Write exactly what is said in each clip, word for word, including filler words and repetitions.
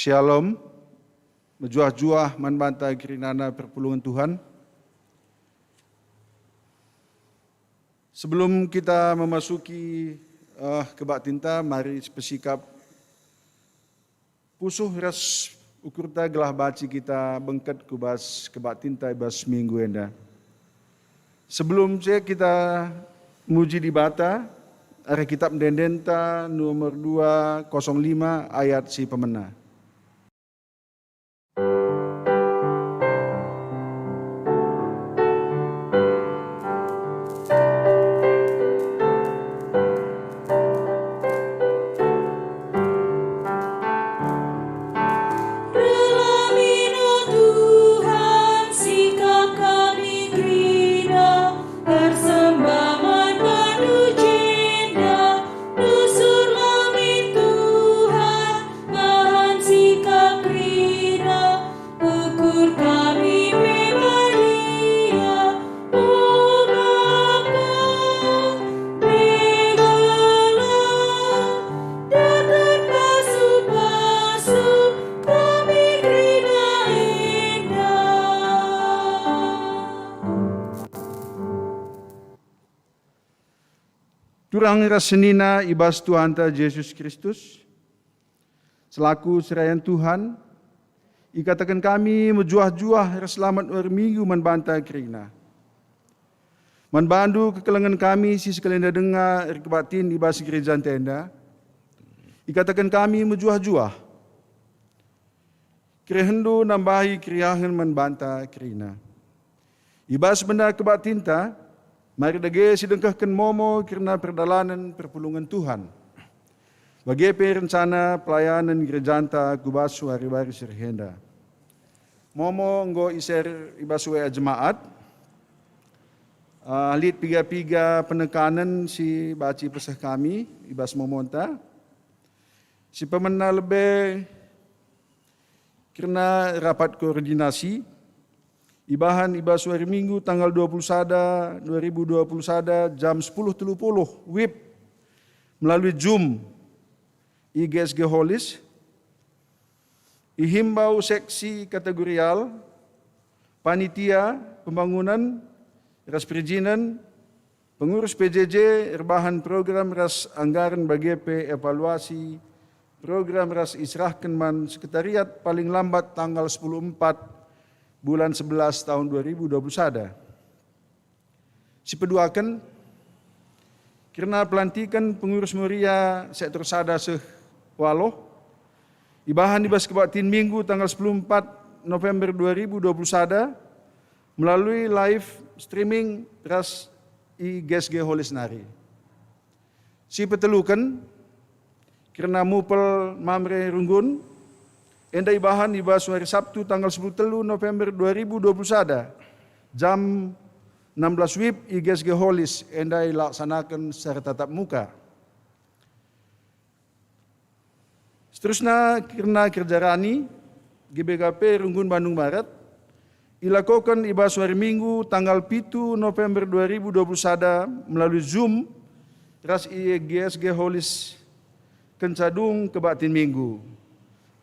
Shalom, mejuah-juah man banta kerinana perpulungen Tuhan. Sebelum kita memasuki, eh, kebaktinta, mari sipesikap pusuh ras ukurta gelah banci kita bengket ku bas kebaktinta i bas minggu enda. Sebelum e kita muji Dibata, arah kitab ende-endenta nomor dua kosong lima ayat si pemena. Rela mino Tuhan, sikap kami kerina, persembahan bandu jenda, nusur lamin Tuhan, bahan sikap kerina, ukur kami pe badia, o Bapa, megalah, datang pasu-pasu kami kerina enda. Turang ras senina i bas Tuhanta Jesus Kristus, selaku serayan Tuhan, ikataken kami mejuah-juah ras selamat wari Minggu man banta kerina. Man bandu kekelengen kami si sekalenda denga erkebaktin i bas gereja enda, ikataken kami mejuah-juah. Kerehenndu nambahi keriahen man banta kerina. I bas benda kebaktinta, mari dage sidengkehken momo kerna perdalanen perpulungen Tuhan. Bage pe rencana pelayanen gerejanta ku bas wari-wari si reh enda. Momo enggo i-share i bas W A jemaat. Ah, lit piga-piga penekanen si banci peseh kami i bas momonta. Si pemena lebe kerna rapat koordinasi, ibahan i bas wari Minggu tanggal dua puluh sada, dua ribu dua puluh sada, jam sepuluh tiga puluh W I B melalui Zoom i G S G Holis, ihimbau seksi kategorial, panitia, pembangunan, ras perizinan, pengurus P J J erbahan program ras anggaren bage pe evaluasi program ras iserahken man sekretariat paling lambat tanggal sepuluh empat bulan sebelas tahun dua ribu dua puluh sada. Sipeduaken, kerna pelantiken pengurus Moria sektor sada seh Waloh, ibahan i bas kebaktin Minggu tanggal sepuluh empat November dua ribu dua puluh sada melalui live streaming ras i G S G Holis nari. Sipeteluken, kerna mupel Mamre Runggun, enda ibahan i bas wari Sabtu tanggal sepuluh telu November dua ribu dua puluh sada, jam enam belas W I B i G S G Holis, enda ilaksanaken secara tatap muka. Seterusna, kerna kerja rani, G B K P Runggun Bandung Barat, ilakoken i bas wari Minggu tanggal pitu November dua ribu dua puluh sada melalui Zoom ras i G S G Holis kenca dung kebaktin Minggu.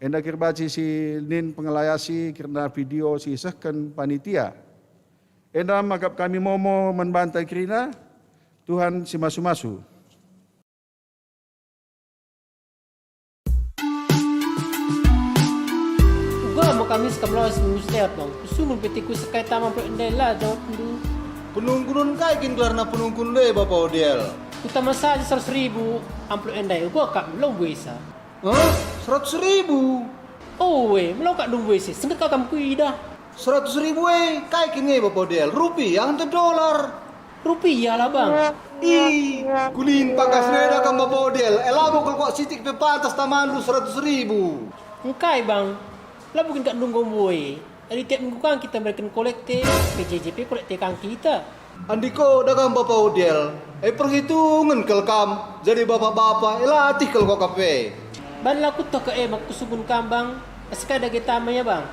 Enda kin banci si nin pengelayasi kerna video si isehken panitia. Enda maka kami momo man banta kerina, Tuhan si masu-masu. Uga me kami sekamlawes minggu setiap, Bang. Kusungkun petiku sekai tama pe ndai la jawabndu. Penungkunen kai kin gelarna penungkun ndai, Bapa Odel? Kutama saja seratus ribu amplop ndai, uga kap melo mbuesa. Hah? Seratus ribu? Oe, melo kap mbuesa, sengket kam kuidah. Seratus ribu e, kai kin nge, Bapa Odel? Rupiah ntah dolar? Rupiah lah, Bang. Ih, kulin pangkas neda kam, Bapa Odel. E labo kal kuak sitik pe pantas tamandu seratus ribu. Engkai, Bang? Labo kin kap ndunggo mbue. Adi tiap minggu kan kita mereken kolekte, P J J pe kolekte kan kita. Andiko dagam Bapa Odel, e perhitungen kal kam, jadi bapa-bapa, e latih kal kuak pe. Ban la kutoh ka e maka kusungkun kam, Bang. Sekai dage tama ya, Bang.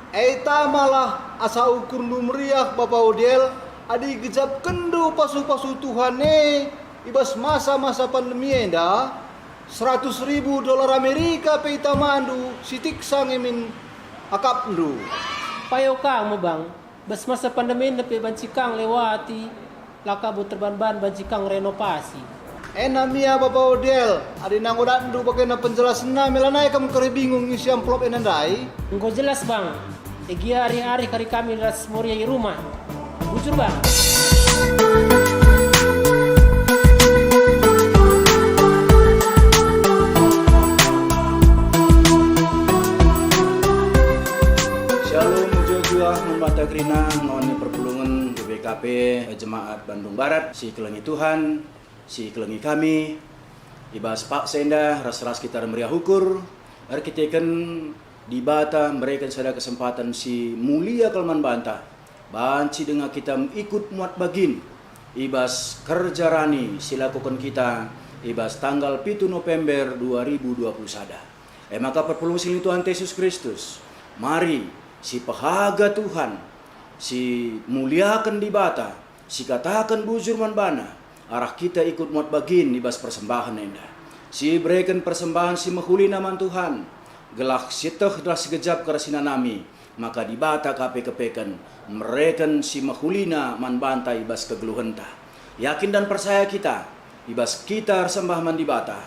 E tamalah asa ukurndu meriah, Bapa Odel, adi igejapkenndu pasu-pasu Tuhan e i bas masa-masa pandemi enda, Seratus ribu dolar Amerika pe itamandu, sitiksa nge min akapndu. Payo kang me, Bang, bas masa pandemi enda pe banci kang lewati, la ka bo terban-ban banci kang renovasi. Ena mia Bapa Odel, adi nanggodatndu bagenda penjelasenna, me lanai kam kerih bingung ngisi amplop ena ndai? Enggo jelas, Bang. Egia arih-arih kari kami ras Moria i rumah. Bujur, Bang. Shalom, mejuah-juah man banta kerina, ngoni perpulungen G B K P, Jemaat Bandung Barat, si kelengi Tuhan, si kelengi kami. I bas paksa enda ras-ras kita ermeriah ukur, erkiteken Dibata mereken sada kesempaten si mulia kal man banta, banci denga kita ikut muat bagin i bas kerja rani si lakoken kita i bas tanggal pitu November dua ribu dua puluh sada. E maka perpulungen si Tuhan Yesus Kristus, mari sipehaga Tuhan, simuliaken Dibata, sikataken bujur man baNa, arah kita ikut muat bagin i bas persembahen enda. Sibereken persembahen si mehulina man Tuhan, gelah sieteh ras sigejap kerasinanami, maka Dibata ka pe kepeken mereken si mehulina man banta i bas kegeluhenta. Yakin dan percaya kita, i bas kita ersembah man Dibata,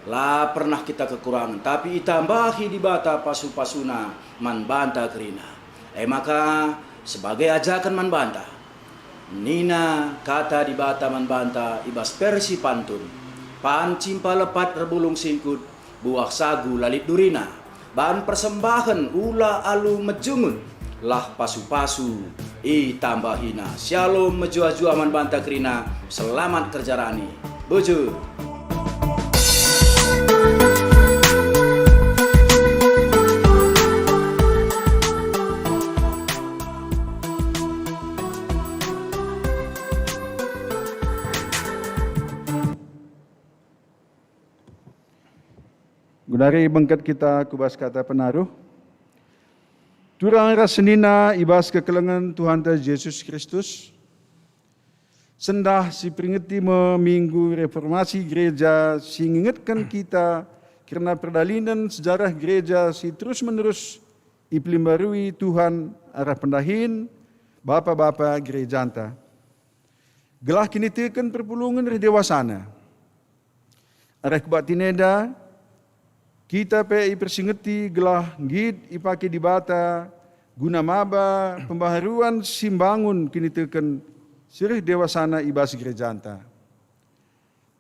la pernah kita kekurangen, tapi itambahi Dibata pasu-pasuNa man banta kerina. E maka, sebagai ajaken man banta, nina kata Dibata man banta i bas versi pantun, "Panci mpa lepat erbulung singkut, buah sagu la lit durina. Bahan persembahen ula alu mejungun, lah pasu-pasu itambahina." Shalom, mejuah-juah man banta kerina, selamat kerja rani. Bujur. Genduari bengket kita ku bas kata penaruh. Turang ras senina i bas kekelengen Tuhanta Jesus Kristus, sendah siperingeti me Minggu Reformasi Gereja si ngingetken kita kerna perdalinen sejarah gereja si terus-menerus ipelimbarui Tuhan arah pendahin bapa-bapa gerejanta, gelah kiniteken perpulungen reh dewasana. Arah kebaktin enda, kita pe ipersingeti gelah nggit ipake Dibata guna maba pembaharuen si mbangun kiniteken si reh dewasana i bas gerejanta.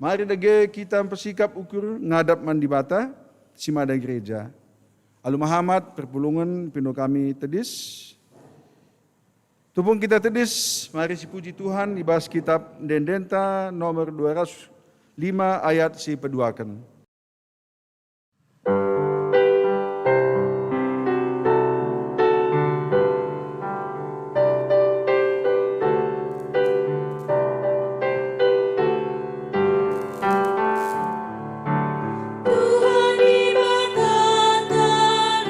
Mari dage kita mpesikap ukur ngadap man Dibata si mada gereja. Alu mehamat perpulungen pindo kami tedis. Tupung kita tedis, mari sipuji Tuhan i bas Kitab Ende-endenta nomor dua ratus lima ayat si peduaken. Tuhan Dibatanta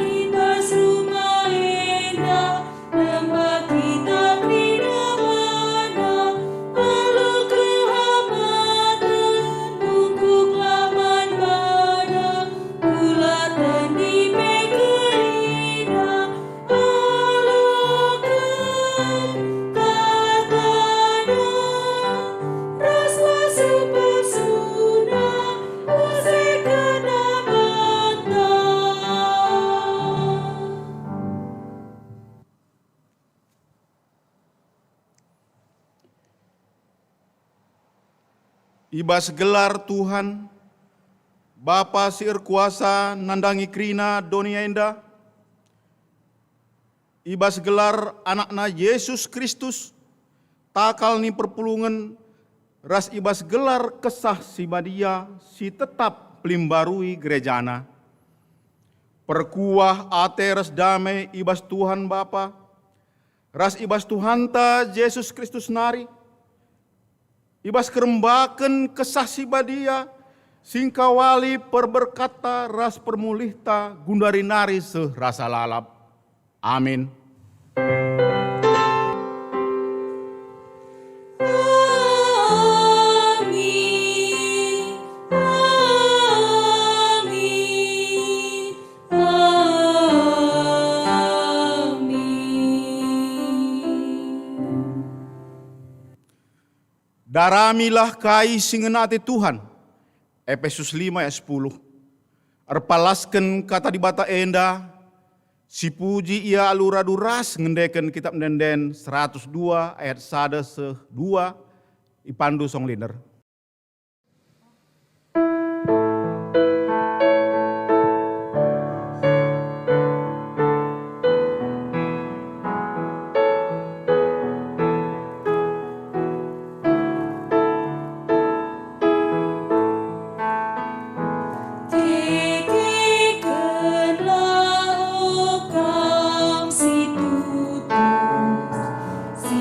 i bas rumah enda, nemba kita kerina baNa, alu kehamaten, tungkuklah man baNa, kulaten dipe kerina, aloken kataNa, ras pasu-pasuNa, usihken banta. I bas gelar Tuhan, Bapa si erkuasa nandangi kerina doni enda, i bas gelar AnakNa Jesus Kristus, takal ni perpulungen, ras i bas gelar Kesah Si Badia si tetap pelimbarui gerejaNa. Perkuah ate ras dame i bas Tuhan Bapa, ras i bas Tuhanta Jesus Kristus nari, i bas kerembaken Kesah Si Badia, si ngkawali perberkatta ras permulihta genduari nari seh rasa lalap. Amin. Amin. Daramilah kai si ngena ate Tuhan. Epesus lima ayat sepuluh. Erpalasken kata Dibata enda, sipuji Ia alu radu ras ngendeken Kitap Ende-enden seratus dua ayat sada seh dua, ipandu song linder. Kekekenlah, o kam si tutus, si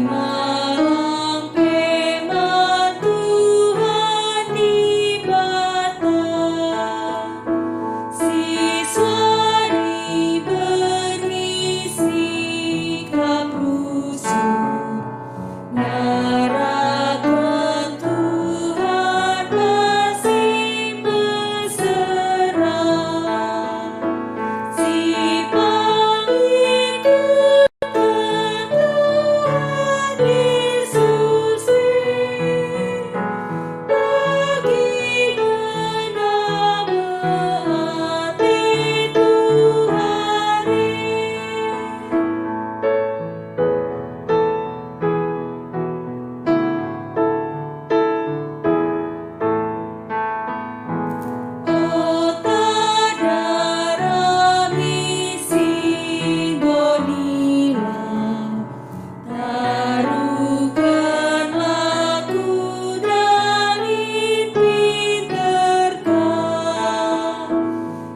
malang pe man Tuhan Dibata, si suari berngi sikap rusur, nyerahken Tuhan bas si mesera, si pengikut Tuhan Yesus e, bagi ngena me ate Tuhan e. O tada rami si enggo nilai, taruhkenlah ku dahin pinterta,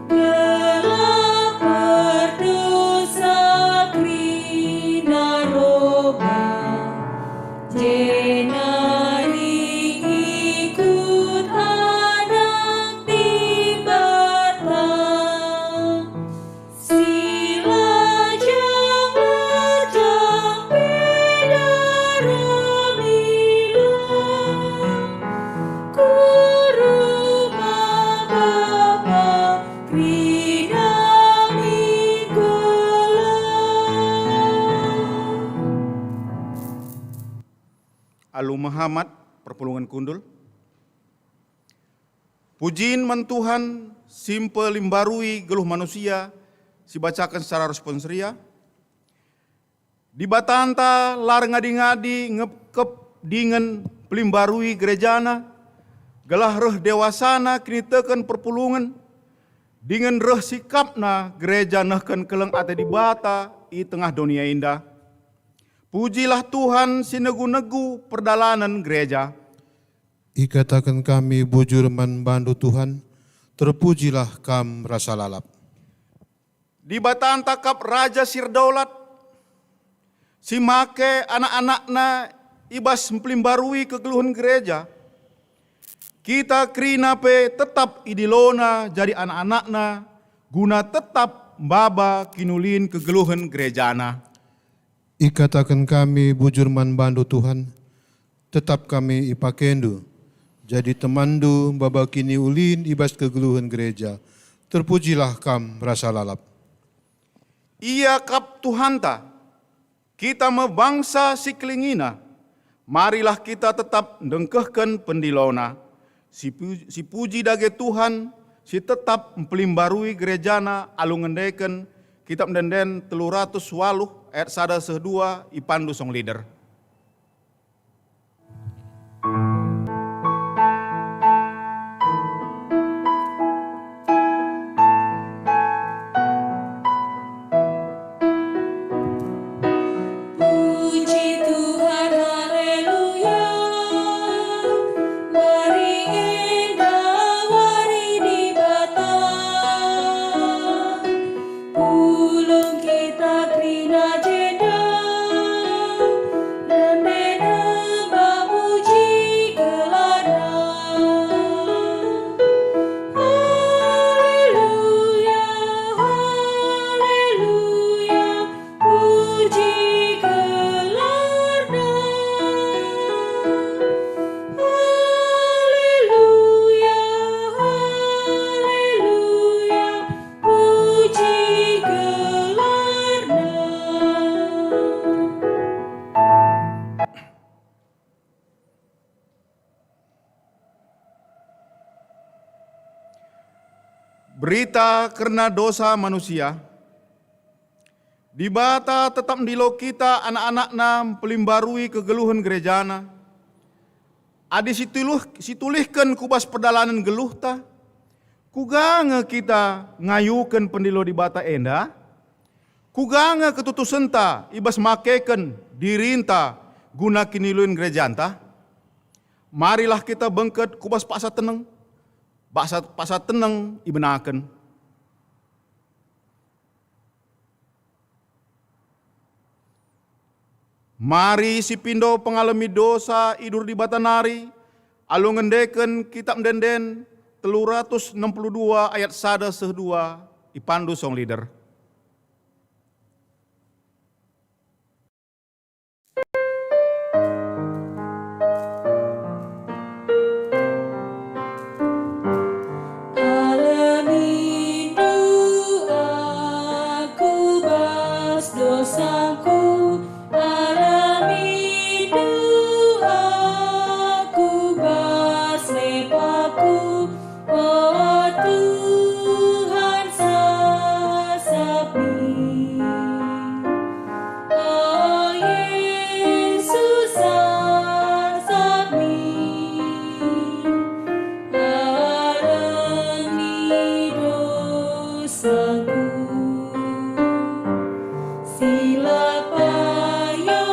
gelah perdosa kerina roban, jenari ikut Anak Dibata. Si lajang-lajang pe daramilah ku rumah Bapa kerina min gelah. Alu mehamat perpulungen kundul. Pujin man Tuhan si mpelimbarui geluh manusia, sibacaken secara responsoria. Dibatanta la erngadi-ngadi ngepkep dingen pelimbarui gerejana, gelah reh dewasana kiniteken perpulungen, dingen reh sikapna gereja nehken keleng ate Dibata i tengah doni enda. Pujilah Tuhan si negu-negu perdalanen gereja. Ikataken kami bujur man bandu Tuhan, terpujilah Kam rasa lalap. Dibatanta kap Raja si erdolat, si make anak-anakna i bas mpelimbarui kegeluhen gereja. Kita kerina pe tetap idilona jadi anak-anakna, guna tetap maba kinulin kegeluhen gerejana. Ikataken kami bujur man bandu Tuhan, tetap kami ipakendu, jadi temanndu maba kiniulin i bas kegeluhen gereja. Terpujilah Kam rasa lalap. Ia kap Tuhanta, kita me bangsa si kelingina. Marilah kita tetap ndengkehken pendilona. Sipu-, sipuji dage Tuhan, si tetap mpelimbarui gerejana alu ngendeken Kitap Ende-enden telu ratus waluh ayat sada seh dua, ipandu song lider. Puji Tuhan, haleluya. Wari enda wari Dibata. Pulung kita kerina jenda, Berita kerna dosa manusia. Dibata tetap ndilo kita anak-anakNa mpelimbarui kegeluhen gerejana. Adi situluh, situlihken ku bas perdalanen geluhta, kuga nge kita ngayuken pendilo Dibata enda? Kuga nge ketutusenta i bas makeken dirinta guna kiniluin gerejanta? Marilah kita bengket ku bas paksa teneng, paksa, paksa teneng ibenaken. Mari sipindo pengalemi dosa idur Dibata nari, alu ngendeken Kitap Ende-enden telu ratus enam puluh dua ayat sada seh dua, ipandu song leader. Alemindo aku bas dosaku, alemindo aku bas lepaku, o Tuhan, sasap mi. O Yesus, sasap mi, alemi dosaku. Si la payo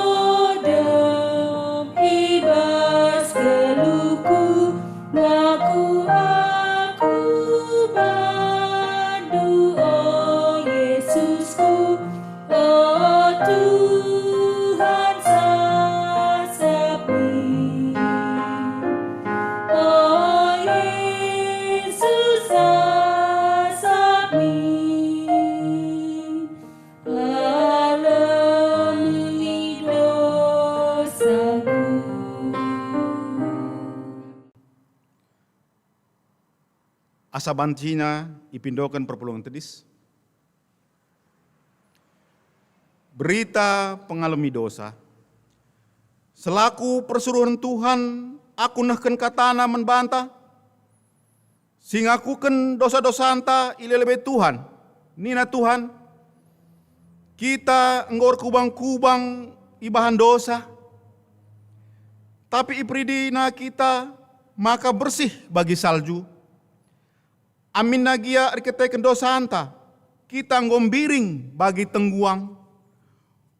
dem i bas geluhku, ngaku aku bandu, o Yesusku. O Tuhan, sasap mi. O Yesus, sasap mi. Alemi dosaku. Asa banci ipindoken perpulungen tedis. Berita pengalemi dosa. Selaku persuruhen Tuhan, aku nehken kataNa man banta, si ngakuken dosa-dosanta i lebe-lebe Tuhan. Nina Tuhan, "Kita enggo erkubang-kubang ibahan dosa, tapi iperidina kita maka bersih bagi salju. Aminna gia erkiteken dosanta, kita enggo mbiring bagi tengguang.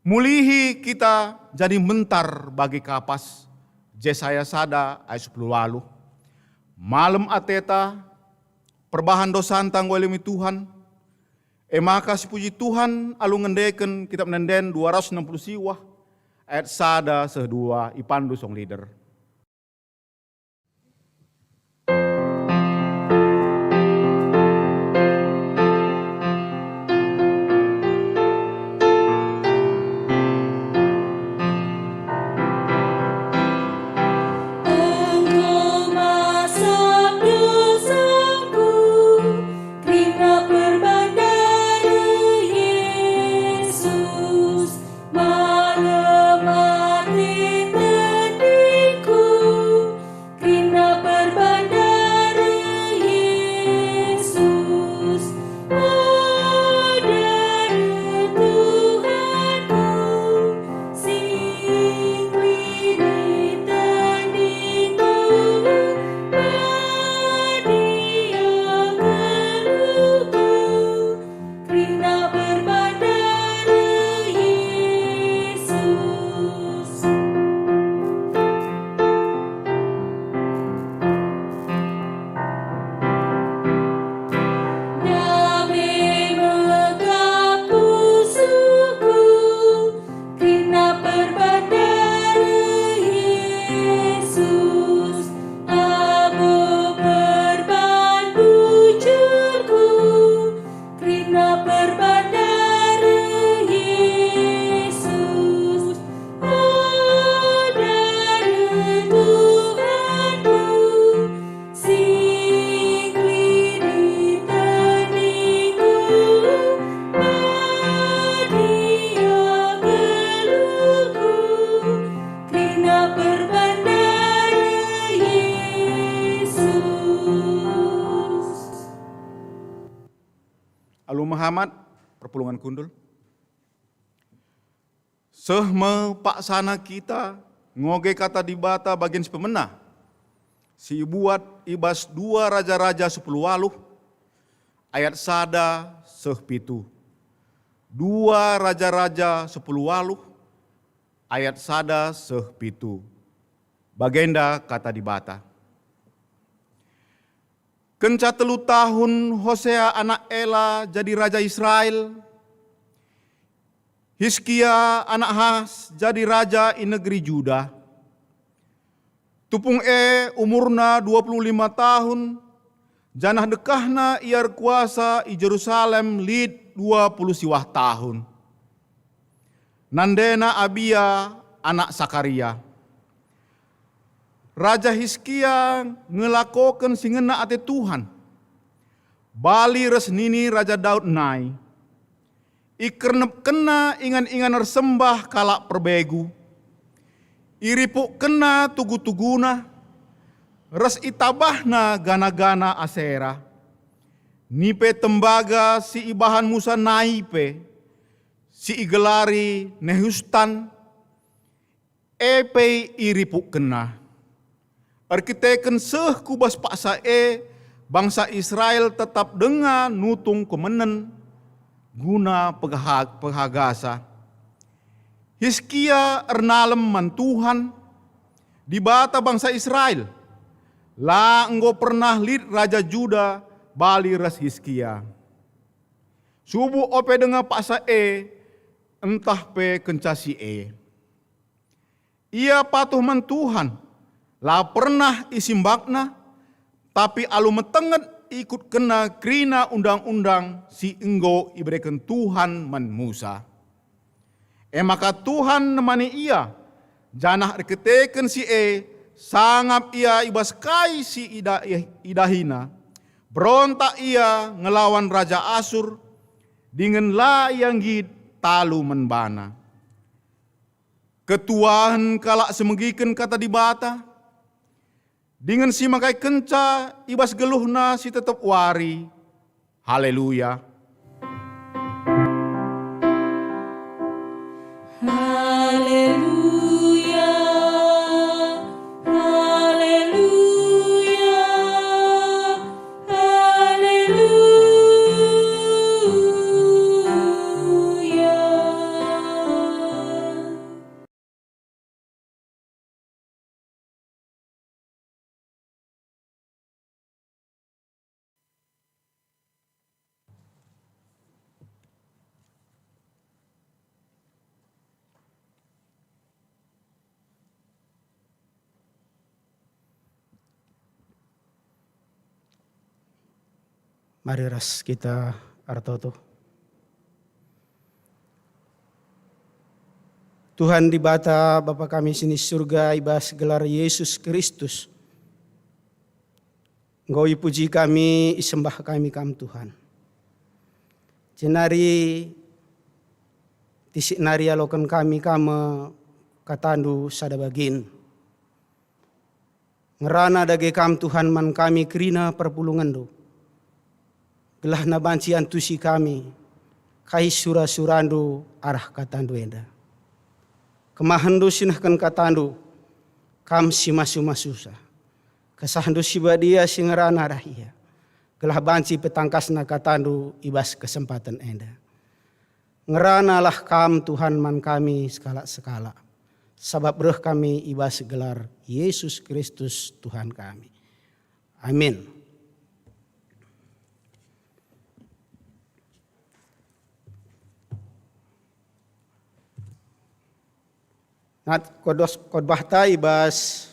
Mulihi kita jadi mentar bagi kapas." Jesaya sada ayat sepuluh waluh. Malem ateta, perbahan dosanta enggo ialemi Tuhan. E maka sipuji Tuhan alu ngendeken Kitap Ende-enden dua ratus enam puluh siwah ayat sada seh dua, ipandu song leader. Enggo masap dosaku, kerina perbahan dareh Yesus, malem ate tendin Selamat, perpulungen kundul. Seh me paksana kita ngoge Kata Dibata bagin si pemena, si ibuat i bas dua Raja-raja sepuluh waluh, ayat sada seh pitu. Dua Raja-raja sepuluh waluh, ayat sada seh pitu. Bagenda Kata Dibata. Kenca telu tahun Hosea anak Ela jadi raja Israel, Hiskia anak Ahas jadi raja i negeri Juda. Tupung e umurna dua puluh lima tahun, janah dekahna ia erkuasa i Jerusalem lit dua puluh siwah tahun. Nandena Abia anak Sakaria. Raja Hiskia ngelakoken si ngena ate Tuhan, bali ras nini Raja Daud nai. Ikernepkenna ingan-ingan ersembah kalak perbegu. Iripukkenna tugu-tuguna, ras itabahna gana-gana Asera. Nipe tembaga si ibahan Musa nai pe, si igelari Nehustan, e pe iripukkenna. Erkiteken seh ku bas paksa e, bangsa Israel tetap denga nutung kemenen guna pegaha-, pehagasa. Hiskia ernalem man Tuhan, Dibata bangsa Israel. La enggo pernah lit raja Juda bali ras Hiskia. Subuk ope denga paksa e, ntah pe kenca si e. Ia patuh man Tuhan, la pernah isimbakna, tapi alu metenget ikutkenna kerina undang-undang si enggo ibereken Tuhan man Musa. E maka Tuhan nemani ia, janah erkiteken si e sangap ia i bas kai si ida-, idahina. Berontak ia ngelawan raja Asur, dingen la ia nggit talu man bana. Ketuahen kalak si megiken Kata Dibata, dingen si makaikenca i bas geluhna si tetep wari. Haleluya! Haleluya, haleluya, haleluya. Mari ras kita ertoto. Tuhan Dibata, Bapa kami si ni Surga, i bas gelar Yesus Kristus, enggo ipuji kami, isembah kami Kam, Tuhan. Jenari tisik nari aloken kami Kam me KataNdu sada bagin. Ngerana dage Kam, Tuhan, man kami kerina perpulungenNdu, gelahna banci antusi kami kai sura-suraNdu arah KataNdu enda. KemahenNdu si nehken KataNdu, Kam si masu-masusa. KesahNdu si Badia si ngerana arah ia, gelah banci petangkasna KataNdu i bas kesempaten enda. Ngeranalah Kam, Tuhan, man kami sekalak-sekalak, sabap reh kami i bas gelar Yesus Kristus, Tuhan kami. Amin. Nat kodos-, khotbahta i bas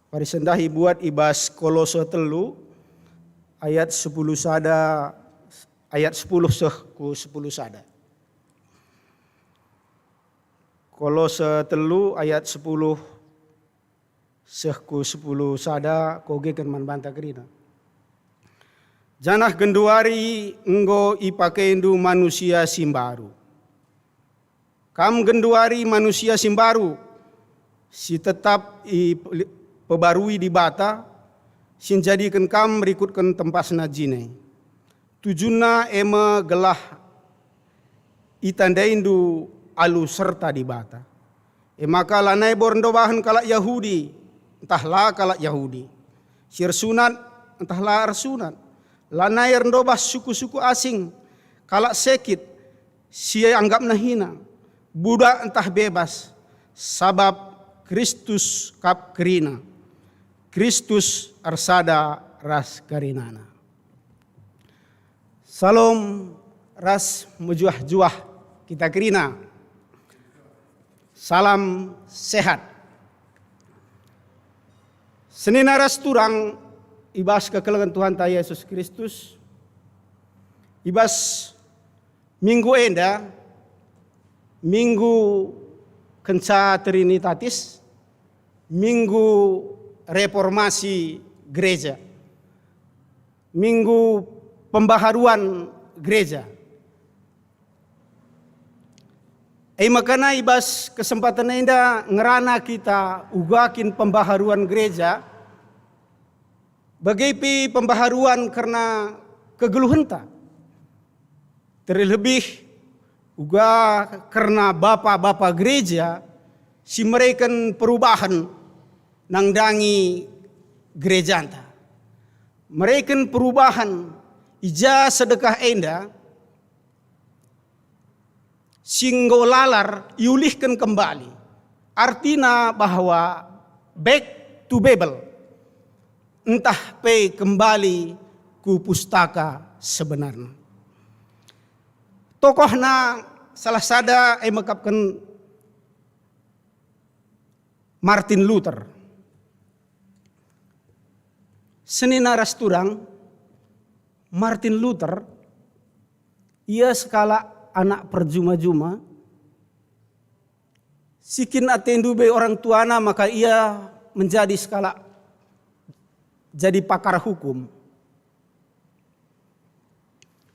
wari sendah ibuat i bas Kolose telu ayat sepuluh sada, ayat sepuluh seh ku sepuluh sada. Kolose telu ayat sepuluh seh ku sepuluh sada, kogeken man banta kerina. Janah genduari enggo ipakendu manusia si mbaru. Kam genduari manusia si mbaru, si tetap ipebarui Dibata, si njadiken kam rikutken tempasna jine. Tujunna e me gelah itandaindu alu serta Dibata. E maka lanai bo erndobahen kalak Jahudi, ntah la kalak Jahudi, si ersunat, ntah la ersunat, lanai erndobah suku-suku asing, kalak sekit, si ianggapna hina, budak ntah bebas, sabap Kristus kap kerina. Kristus ersada ras kerinana. Salom ras mejuah-juah kita kerina. Salam sehat. Senina ras turang i bas kekelengen Tuhanta Yesus Kristus, i bas minggu enda, minggu kenca Trinitatis, minggu reformasi gereja, minggu pembaharuan gereja. E maka i bas kesempatan enda ngerana kita uga kin pembaharuan gereja, bage pe pembaharuan kerna kegeluhenta. Terlebih uga kerna bapa-bapa gereja si mereken perubahan nandangi gerejanta. Mereken perubahan i ja sedekah enda si enggo lalar iulihken kembali. Artina bahwa back to Bible, ntah pe kembali ku pustaka sebenarna. Tokohna salah sada e mekapken Martin Luther. Senina ras turang, Martin Luther, ia sekalak anak perjuma-juma, si kin atendu be orang tuana, maka ia menjadi sekalak jadi pakar hukum.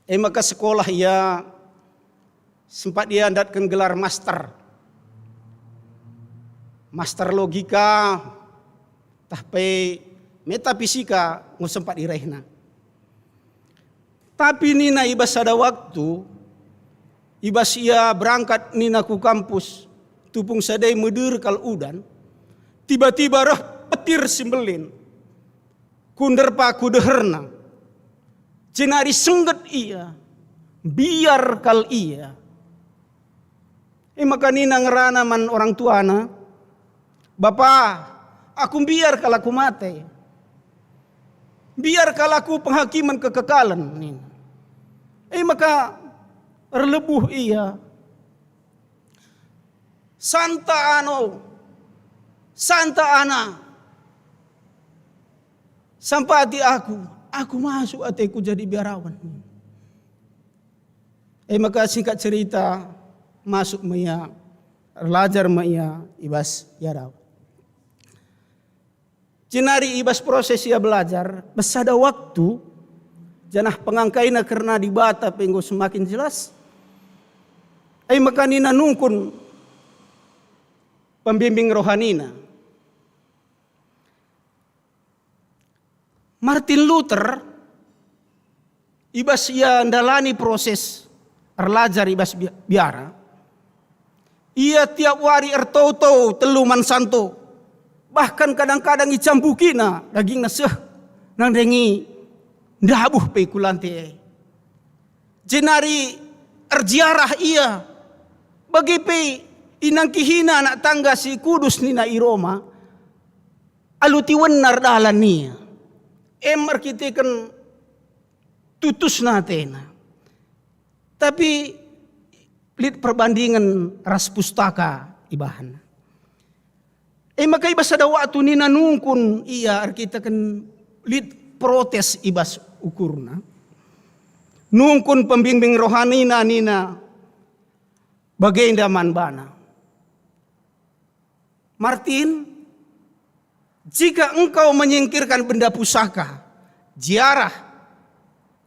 E maka sekolah ia, sempat ia ndatken gelar master. Master logika, tah pe metafisika enggo sempat iraihna. Tapi nina i bas sada waktu, i bas ia berangkat nina ku kampus, tupung sadai meder kal udan, tiba-tiba reh petir si mbelin ku nderpa ku deherna. Jenari sengget ia, mbiar kal ia. E maka nina ngerana man orang tuana, "Bapa, aku mbiar kal aku mate. Mbiar kal aku penghakimen kekekalen," nina. E maka erlebuh ia. "Santa ano, santa ana, sampati aku, aku masuk ateku jadi biarawan." E maka singkat cerita, masuk me ia, erlajar me ia i bas biarawan. Jenari i bas proses ia belajar, bas sada waktu, janah pengangkaina kerna Dibata pe enggo semakin jelas. E maka nina nungkun pembimbing rohanina, Martin Luther, i bas ia ndalani proses erlajar i bas bi-, biara, ia tiap wari ertoto telu man santo, bahkan kadang-kadang icampukina dagingna seh nandangi ndabuh pe ku lante e. Jenari erziarah ia, bage pe inangkihina anak tangga si kudus nina i Roma, alu tiwenna erdalan ia. Em erkiteken tutusna atena. Tapi lit perbandingen ras pustaka ibahanna. E maka i bas sada waktu nina nungkun ia erkiteken lit protes i bas ukurna. Nungkun pembimbing rohanina nina bagenda man bana, "Martin, jika engkau menyingkirkan benda pusaka, ziarah,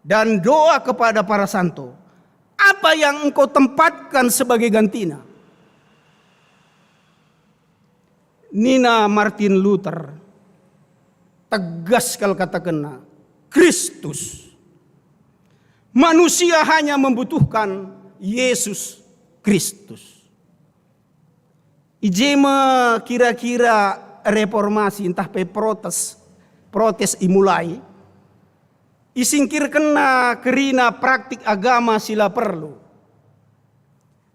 dan doa kepada para santo, apa yang engkau tempatkan sebagai gantina?" Nina Martin Luther, tegas kal katakenna, "Kristus." Manusia hanya membutuhkan Yesus Kristus. I je me kira-kira reformasi ntah pe protes, protes imulai, isingkirkenna kerina praktik agama si la perlu,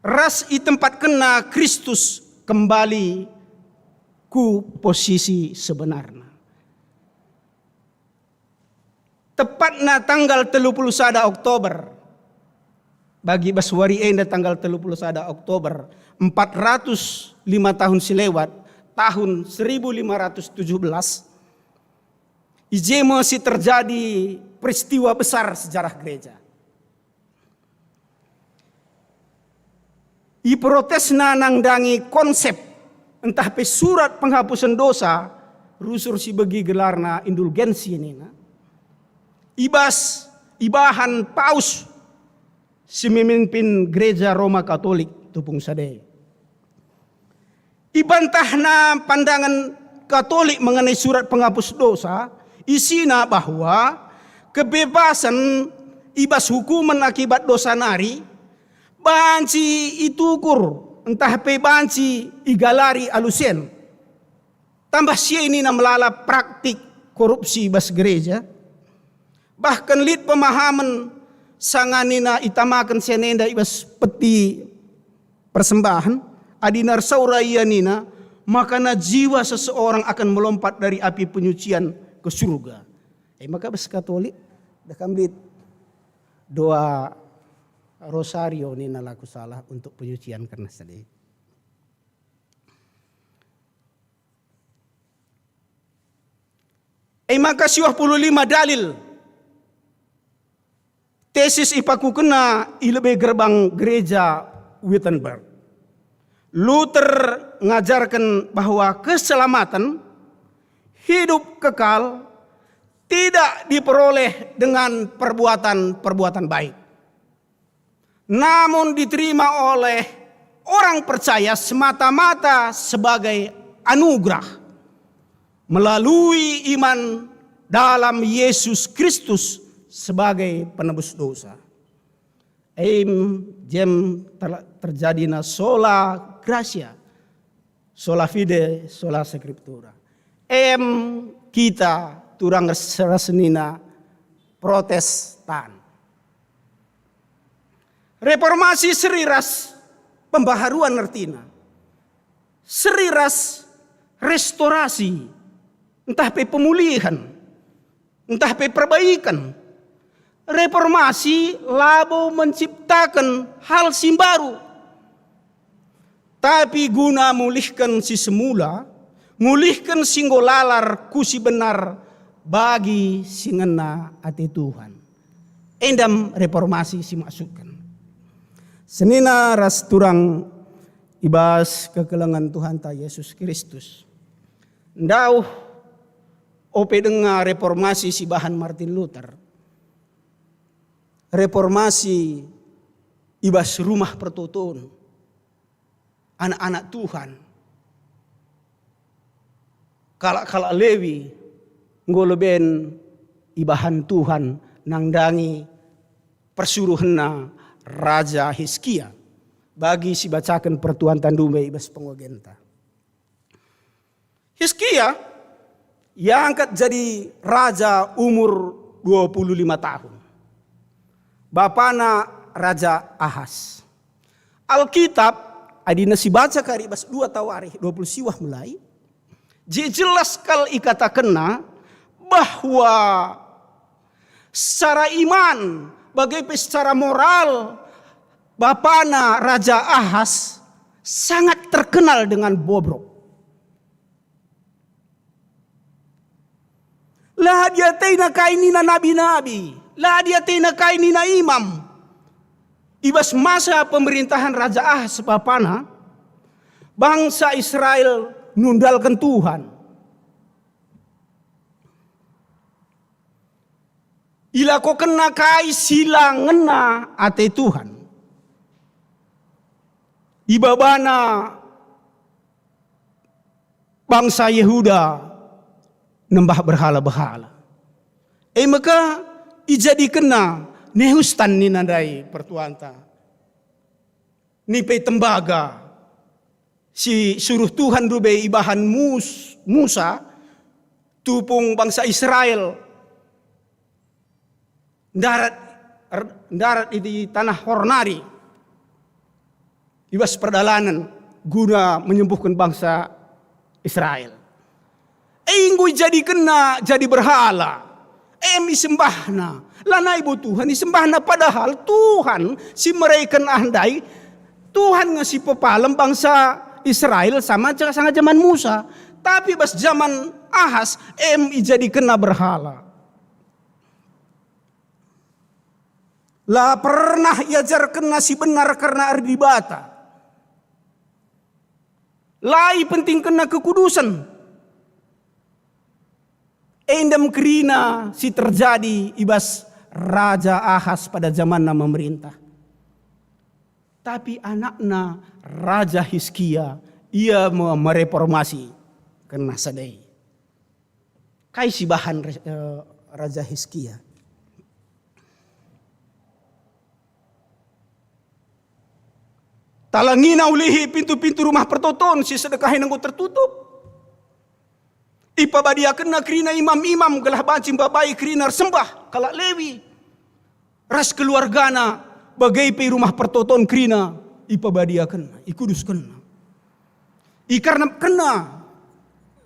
ras itempatkenna Kristus kembali ku posisi sebenarna. Tepatna tanggal telu puluh sada Oktober, bagi bas wari enda tanggal telu puluh sada Oktober, empat ratus lima tahun si lewat, tahun seribu lima ratus tujuh belas, i je me si terjadi peristiwa besar sejarah gereja. Iprotesna nandangi konsep ntah pe surat penghapusen dosa, rusur si begi gelarna indulgensi nina. Ibas, ibahan Paus si memimpin Gereja Roma Katolik tupung sada. Ibantahna pandangan Katolik mengenai surat penghapus dosa, isina bahwa kebebasan ibas hukumen akibat dosa nari banci itukur ntah pe banci igalari alu sen. Tambah si e nina melala praktik korupsi bas gereja. Bahkan lit pemahamen sanga nina itamaken sen enda ibas peti persembahen, adi narsaura ia nina, makana jiwa seseorang akan melompat dari api penyucian ke surga. E maka bas Katolik, dah kam lit doa rosario nina laku salah untuk penyucian kerna sade. E maka siwah puluh lima dalil tesis ipakukenna i lebe gerbang gereja Wittenberg. Luther ngajarken bahwa keselamatan, hidup kekal, tidak diperoleh dengan perbuatan-perbuatan baik, namun diterima oleh orang percaya semata-mata sebagai anugerah melalui iman dalam Yesus Kristus sebagai penebus dosa. Em, jem ter-, terjadina sola gratia, sola fide, sola scriptura. Em kita turang ras-, ras senina Protestan. Reformasi seri ras pembaharuan ertina. Seri ras restorasi, ntah pe pemulihan, ntah pe perbaikan. Reformasi labo menciptaken hal si mbaru, tapi guna mulihken si semula, mulihken si enggo lalar ku si benar bagi si ngena ate Tuhan. Endam reformasi si maksudken. Senina ras turang i bas kekelengen Tuhanta Yesus Kristus. Ndauh ope denga reformasi si bahan Martin Luther. Reformasi i bas rumah pertoton, anak-anak Tuhan, kalak-kalak Lewi enggo leben ibahan Tuhan nandangi persuruhenna Raja Hiskia bagi sibacaken pertuanta ndube i bas pengogenta. Hiskia iangkat jadi raja umur dua puluh lima tahun. Bapana Raja Ahas. Alkitab, adina sibaca kari bas dua Tawarikh dua puluh siwah mulai, je jelas kal ikatakenna bahwa secara iman, bage pe secara moral, bapana Raja Ahas sangat terkenal dengan bobrok. La diatena kai nina nabi-nabi, la diatena kai nina imam. I bas masa pemerintahan Raja Ahas bapana, bangsa Israel nundalken Tuhan. Ilakokenna kai si la ngena ate Tuhan. Ibabana bangsa Yehuda nembah berhala-berhala. E maka ijadikenna Nehustan nina ndai pertuanta, nipe tembaga si suruh Tuhan ndube ibahan Mus-, Musa, tupung bangsa Israel ndarat, er-, ndarat i, di tanah Hor nari, i bas perdalanen guna menyembuhken bangsa Israel. E enggo ijadikenna jadi berhala, em isembahna. Lanai bo Tuhan isembahna, padahal Tuhan si mereken ah ndai, Tuhan nge si pepalem bangsa Israel sama ja-, sanga jaman Musa. Tapi bas jaman Ahas, em ijadikenna berhala. La pernah iajarkenna si benar kerna ari Dibata. La ipentingkenna kekudusen. Enda me kerina si terjadi i bas Raja Ahas pada jamanna memerintah. Tapi anakna Raja Hiskia, ia me-, mereformasi kerna sadai. Kai si bahan re-, eh, Raja Hiskia? Talangina ulihi pintu-pintu rumah pertoton si sedekahen enggo tertutup. Ipabadiakenna kerina imam-imam gelah banci mbabai kerina ersembah kalak Lewi. Ras keluargana, bage pe rumah pertoton kerina ipabadiakenna, ikuduskenna. Ikarnapkenna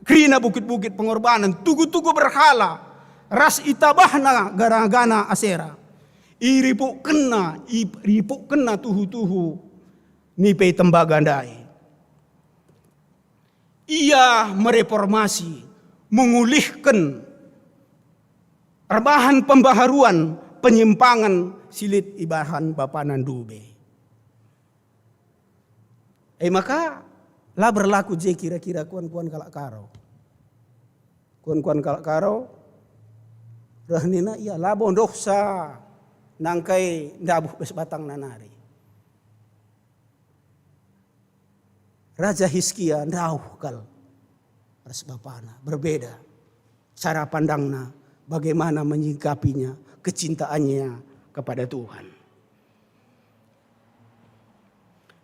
kerina bukit-bukit pengorbanen, tugu-tugu berhala, ras itabahna gana-gana Asera. Iripukkenna, iripukkenna tuhu-tuhu nipe tembaga ndai. Ia mereformasi, mengulihken, erbahan pembaharuan penyimpangen si lit ibahan bapana ndube. E maka, la berlaku je kira-kira kuan-kuan kalak Karo. Kuan-kuan kalak Karo, reh nina ia labo ndohsa nangkai ndabuh bas batangna nari. Raja Hiskia ndauh kal ras bapana, berbeda cara pandangna, bagaimana menyikapinya, kecintaannya kepada Tuhan.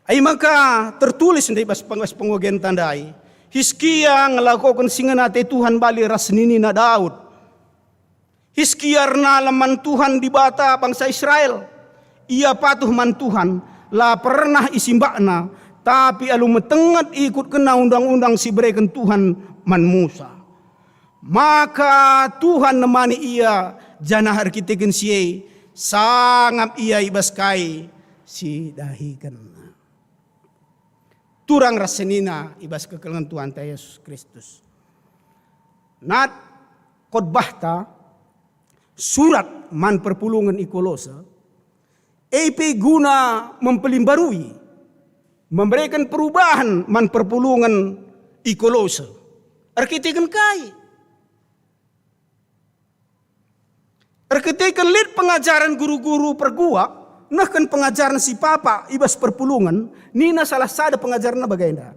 Ai maka tertulis ndai bas peng-, bas pengogenta ndai, Hiskia ngelakoken si ngena ate Tuhan bali ras ninina Daud. Hiskia ernalem man Tuhan Dibata bangsa Israel. Ia patuh man Tuhan, la pernah isimbakna, tapi alu metenget ikutkenna undang-undang si ibereken Tuhan man Musa. Maka Tuhan nemani ia, janah erkiteken si e sangap ia i bas kai si idahikenna. Turang ras senina i bas kekelengen Tuhanta Jesus Kristus. Nat khotbahta, surat man perpulungen i Kolose, e pe guna mempelimbarui, membereken perubahan man perpulungen i Kolose. Erkiteken kai? Erkiteken lit pengajaren guru-guru perguak, nehken pengajaren si papa i bas perpulungen, nina salah sada pengajarenna bagenda.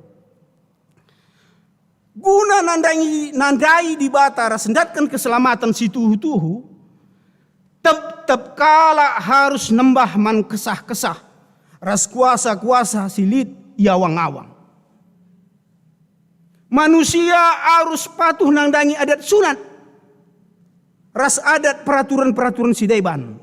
Guna nandangi, nandai Dibata ras ndatken keselamaten si tuhu-tuhu, tep-tep kalak harus nembah man kesah-kesah ras kuasa-kuasa si lit i awang-awang. Manusia arus patuh nandangi adat sunat ras adat peraturan-peraturan si deban.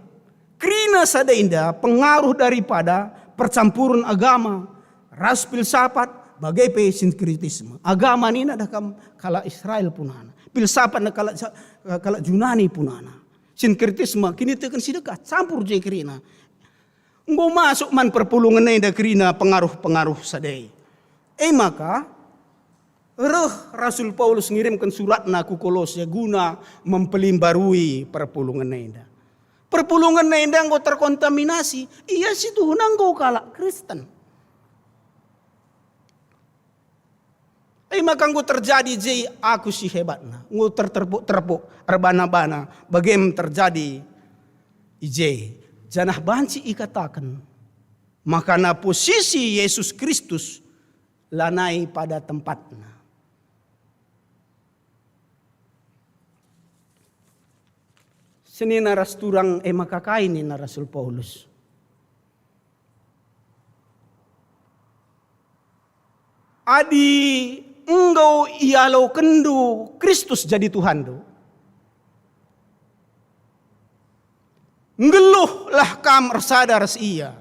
Kerina sada enda pengaruh daripada percampuren agama ras filsafat, bage pe sinkretisme. Agama nina dah kam kalak Israel punana. Filsafat nina kalak, kalak Junani punana. Sinkretisme, kiniteken si dekah, campur je kerina. Enggo masuk man perpulungen enda kerina pengaruh-pengaruh sadai. E maka, reh Rasul Paulus ngirimken suratna ku Kolose guna mempelimbarui perpulungen enda. Perpulungen enda enggo terkontaminasi, ia si tuhuna enggo kalak Kristen. E maka enggo terjadi je aku si hebatna, enggo terterpuk-terpuk, erbana-bana, bagem terjadi i je. Janah banci ikataken, makana posisi Yesus Kristus lanai pada tempatna. Senina ras turang e maka kai nina Rasul Paulus? Adi enggo ialokenndu Kristus jadi Tuhanndu, nggeluhlah kam ersada ras Ia.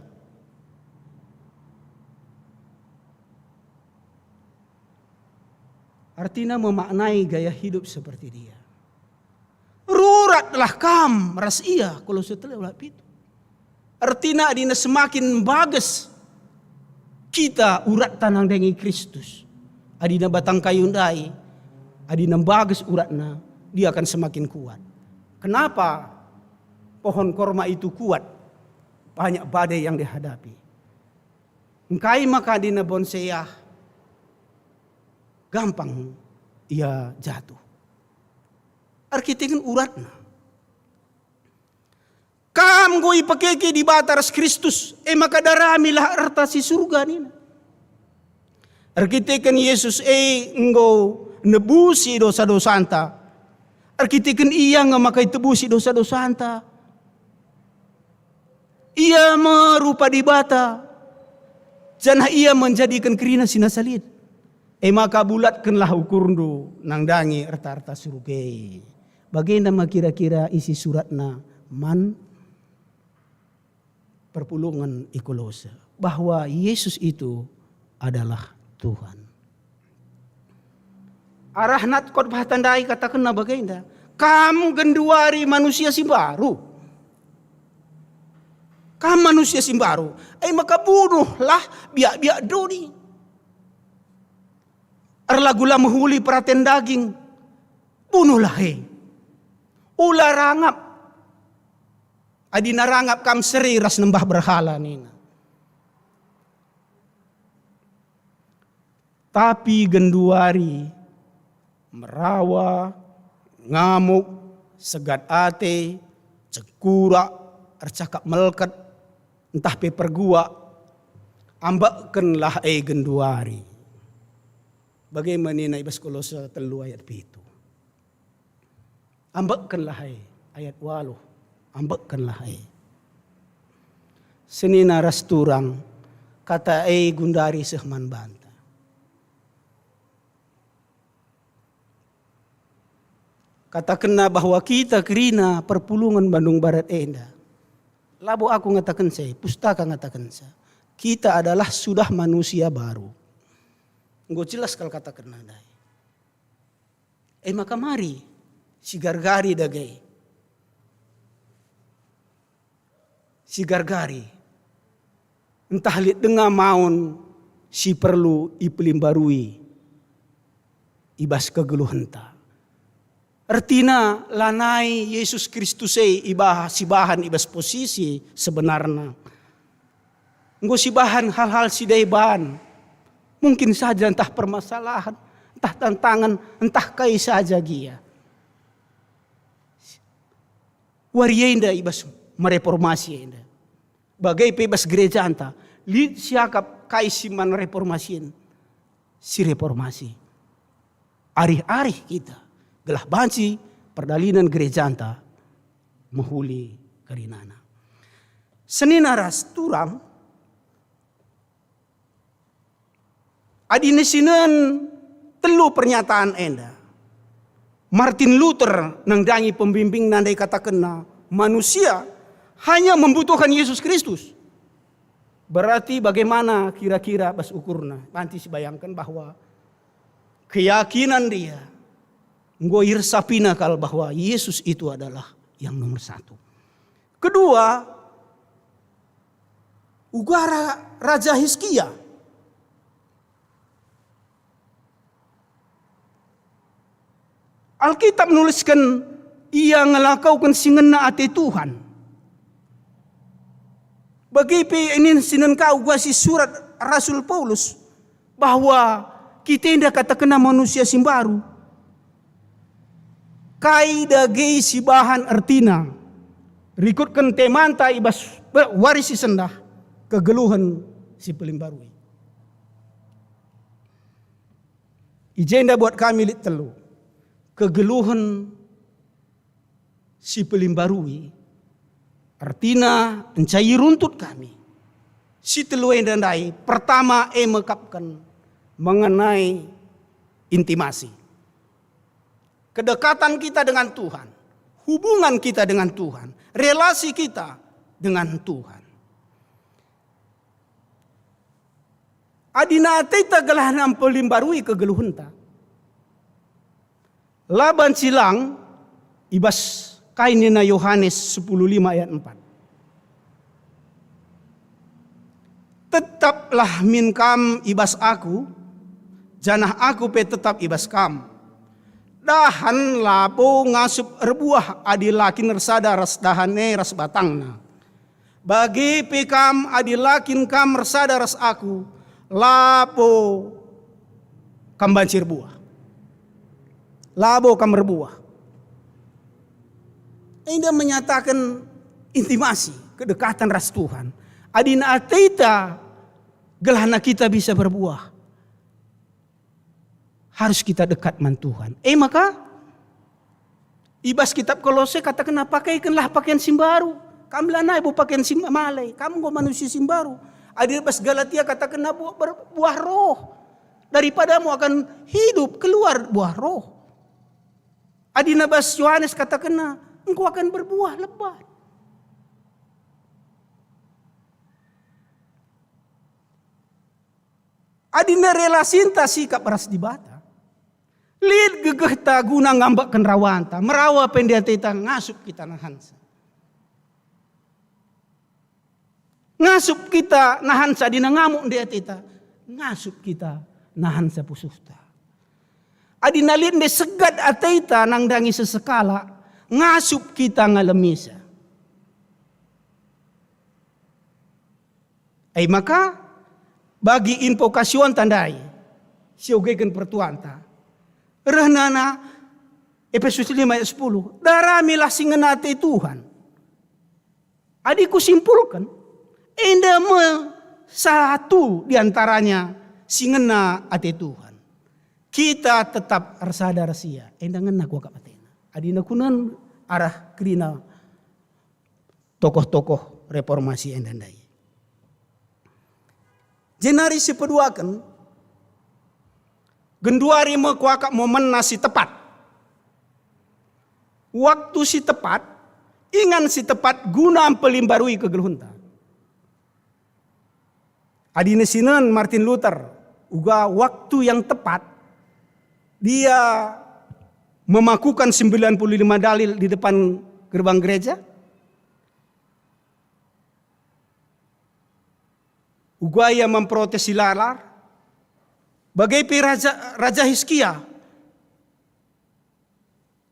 Artina memaknai gaya hidup seperti Dia. Ruratlah kam ras Ia, Kolose telu ayat pitu. Ertina adina semakin mbages kita uratta nandangi Kristus. Adina batang kayu ndai, adina mbages uratna, dia akan semakin kuat. Kenapa pohon korma itu kuat? Banyak badai yang dihadapi. Engkai maka adina bonsai ah gampang ia jatuh? Erkiteken uratna. Kam enggo ipekeke Dibata ras Kristus, e maka daramilah erta si Surga nina. Erkiteken Yesus e enggo nebusi dosa-dosanta. Erkiteken Ia nge maka itebusi dosa-dosanta. Ia me rupa Dibata, janah Ia menjadiken kerina si nasa lit. E maka bulatkenlah ukurndu nandangi erta-erta Surga e. Bagenda me kira-kira isi suratna man perpulungen i Kolose, bahwa Yesus itu adalah Tuhan. Arah nat khotbah tandai katakenna bagenda, "Kam genduari manusia si mbaru. Kam manusia si mbaru, e maka bunuhlah biak-biak doni. Erlagulah mehuli peraten daging, bunuhlah e. Ula rangap. Adina rangap kam seri ras nembah berhala," nina. Tapi genduari, merawa, ngamuk, segat ate, cekurak, ercakap melket, ntah pe perguak, ambekkenlah e genduari. Bage me nina i bas Kolose telu ayat pitu. Ambekkenlah e, ayat waluh, ambekkenlah e. Senina ras turang, kata e gundari seh man banta. Katakenna bahwa kita kerina perpulungen Bandung Barat enda. Labo aku ngatakenca e, pustaka ngatakenca. Kita adalah sudah manusia baru. Enggo jelas kal katakenna ndai. E maka mari, sigargari dage. Sigargari. Ntah lit denga maun si perlu ipelimbarui i bas kegeluhenta. Ertina lanai Yesus Kristus e ibaha, sibahan i bas posisi sebenarna. Enggo sibahan hal-hal si deban. Mungkin saja ntah permasalahan, ntah tantangan, ntah kai saja gia. Wari enda i bas mereformasi enda. Bage pe i bas gerejanta, lit siakap kai si man reformasien, si reformasi. Arih-arih kita, gelah banci perdalanen gerejanta mehuli kerinana. Senina ras turang, adi nisinen telu pernyataan enda, Martin Luther nandangi pembimbingna ndai katakenna, manusia hanya membutuhkan Yesus Kristus. Berarti bagaimana kira-kira bas ukurna? Banci sibayangken bahwa keyakinan dia enggo iresapina kal bahwa Yesus itu adalah yang nomor satu. Kedua, uga ra-, Raja Hizkia. Alkitab nulisken, ia ngelakauken si ngena ate Tuhan. Bage pe inin sinen ka uga si surat Rasul Paulus, bahwa kita enda katakenna manusia si mbaru. Kai dage si bahan ertina? Rikutken temanta i bas be-, wari si sendah, kegeluhen si pelimbarui. I jenda buat kami lit telu. Kegeluhen si pelimbarui, ertina enca iruntut kami. Si telu enda ndai, pertama e mekapken mengenai intimasi. Kedekatan kita dengan Tuhan, hubungan kita dengan Tuhan, relasi kita dengan Tuhan. Adina ateta gelah nampelimbarui kegeluhenta. La banci lang i bas kai nina Yohanes sepuluh lima ayat empat. Tetaplah min kam i bas Aku, janah Aku pe tetap i bas kam. Dahan labo ngasup erbuah adi la kin ersada ras dahan e ras batangna. Bage pe kam, adi la kin kam ersada ras Aku, labo kam banci erbuah. Labo kam erbuah. Enda menyataken intimasi, kedekatan ras Tuhan. Adina ateta gelahna kita bisa berbuah, harus kita dekat man Tuhan. E maka, i bas kitab Kolose katakenna, "Pakaikenlah pakaian si mbaru. Kam lanai bo pakaian si malai. Kam enggo manusia si mbaru." Adi bas Galatia katakenna, "Bu-, ber-, buah Roh. Daripadamu akan hidup keluar buah Roh." Adina bas Yohanes katakenna, "Engkau akan berbuah lebat." Adina relasinta sikap ras Dibata, lit gegehta guna ngambekken rawanta, merawa pe enda ateta ngasup kita nahansa. Ngasup kita nahansa adina ngamuk enda ateta, ngasup kita nahansa pusuhta. Adina lit enda segat ateta nandangi sesekalak, ngasup kita ngalemisa. E maka, bagi invokasionta ndai, siogeken pertuanta, rehna Epesus lima ayat sepuluh, "Daramilah si ngena ate Tuhan." Adi kusimpulken, enda me satu di antaranya si ngena ate Tuhan. Kita tetap ersada ras ia, enda ngena kuakap atena. Adina kunen arah kerina tokoh-tokoh reformasi enda ndai. Jenari sipeduaken, genduari me kuakap momenna si tepat. Waktu si tepat, ingan si tepat guna mpelimbarui kegeluhenta. Adina sinen Martin Luther, uga waktu yang tepat, dia memakukan sembilan puluh lima dalil di depan gerbang gereja. Uga ia memprotes si lalar. Bage pe Raja, Raja Hiskia.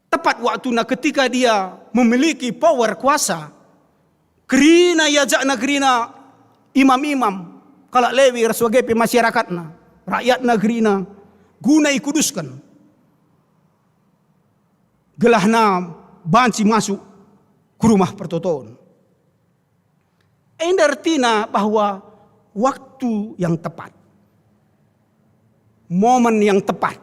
Tepat waktuna ketika dia memiliki power, kuasa, kerina iajakna kerina imam-imam, kalak Lewi ras bage pe masyarakatna, rakyatna kerina, guna ikudusken, gelahna banci masuk ku Rumah Pertoton. Enda ertina bahwa waktu yang tepat, momen yang tepat.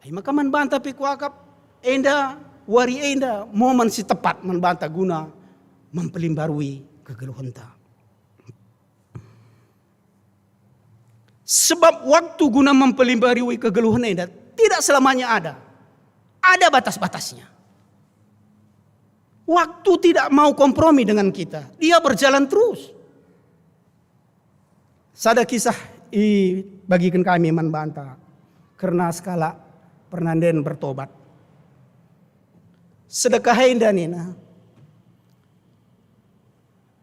E maka man banta pe kuakap enda, wari enda momen si tepat man banta guna mempelimbarui kegeluhenta. Sebab waktu guna mempelimbarui kegeluhen enda tidak selamanya ada. Ada batas-batasnya. Waktu tidak mau kompromi dengan kita. Dia berjalan terus. Sada kisah ibagiken kami man banta kerna sekalak pernanden bertobat. Sedekah enda nina,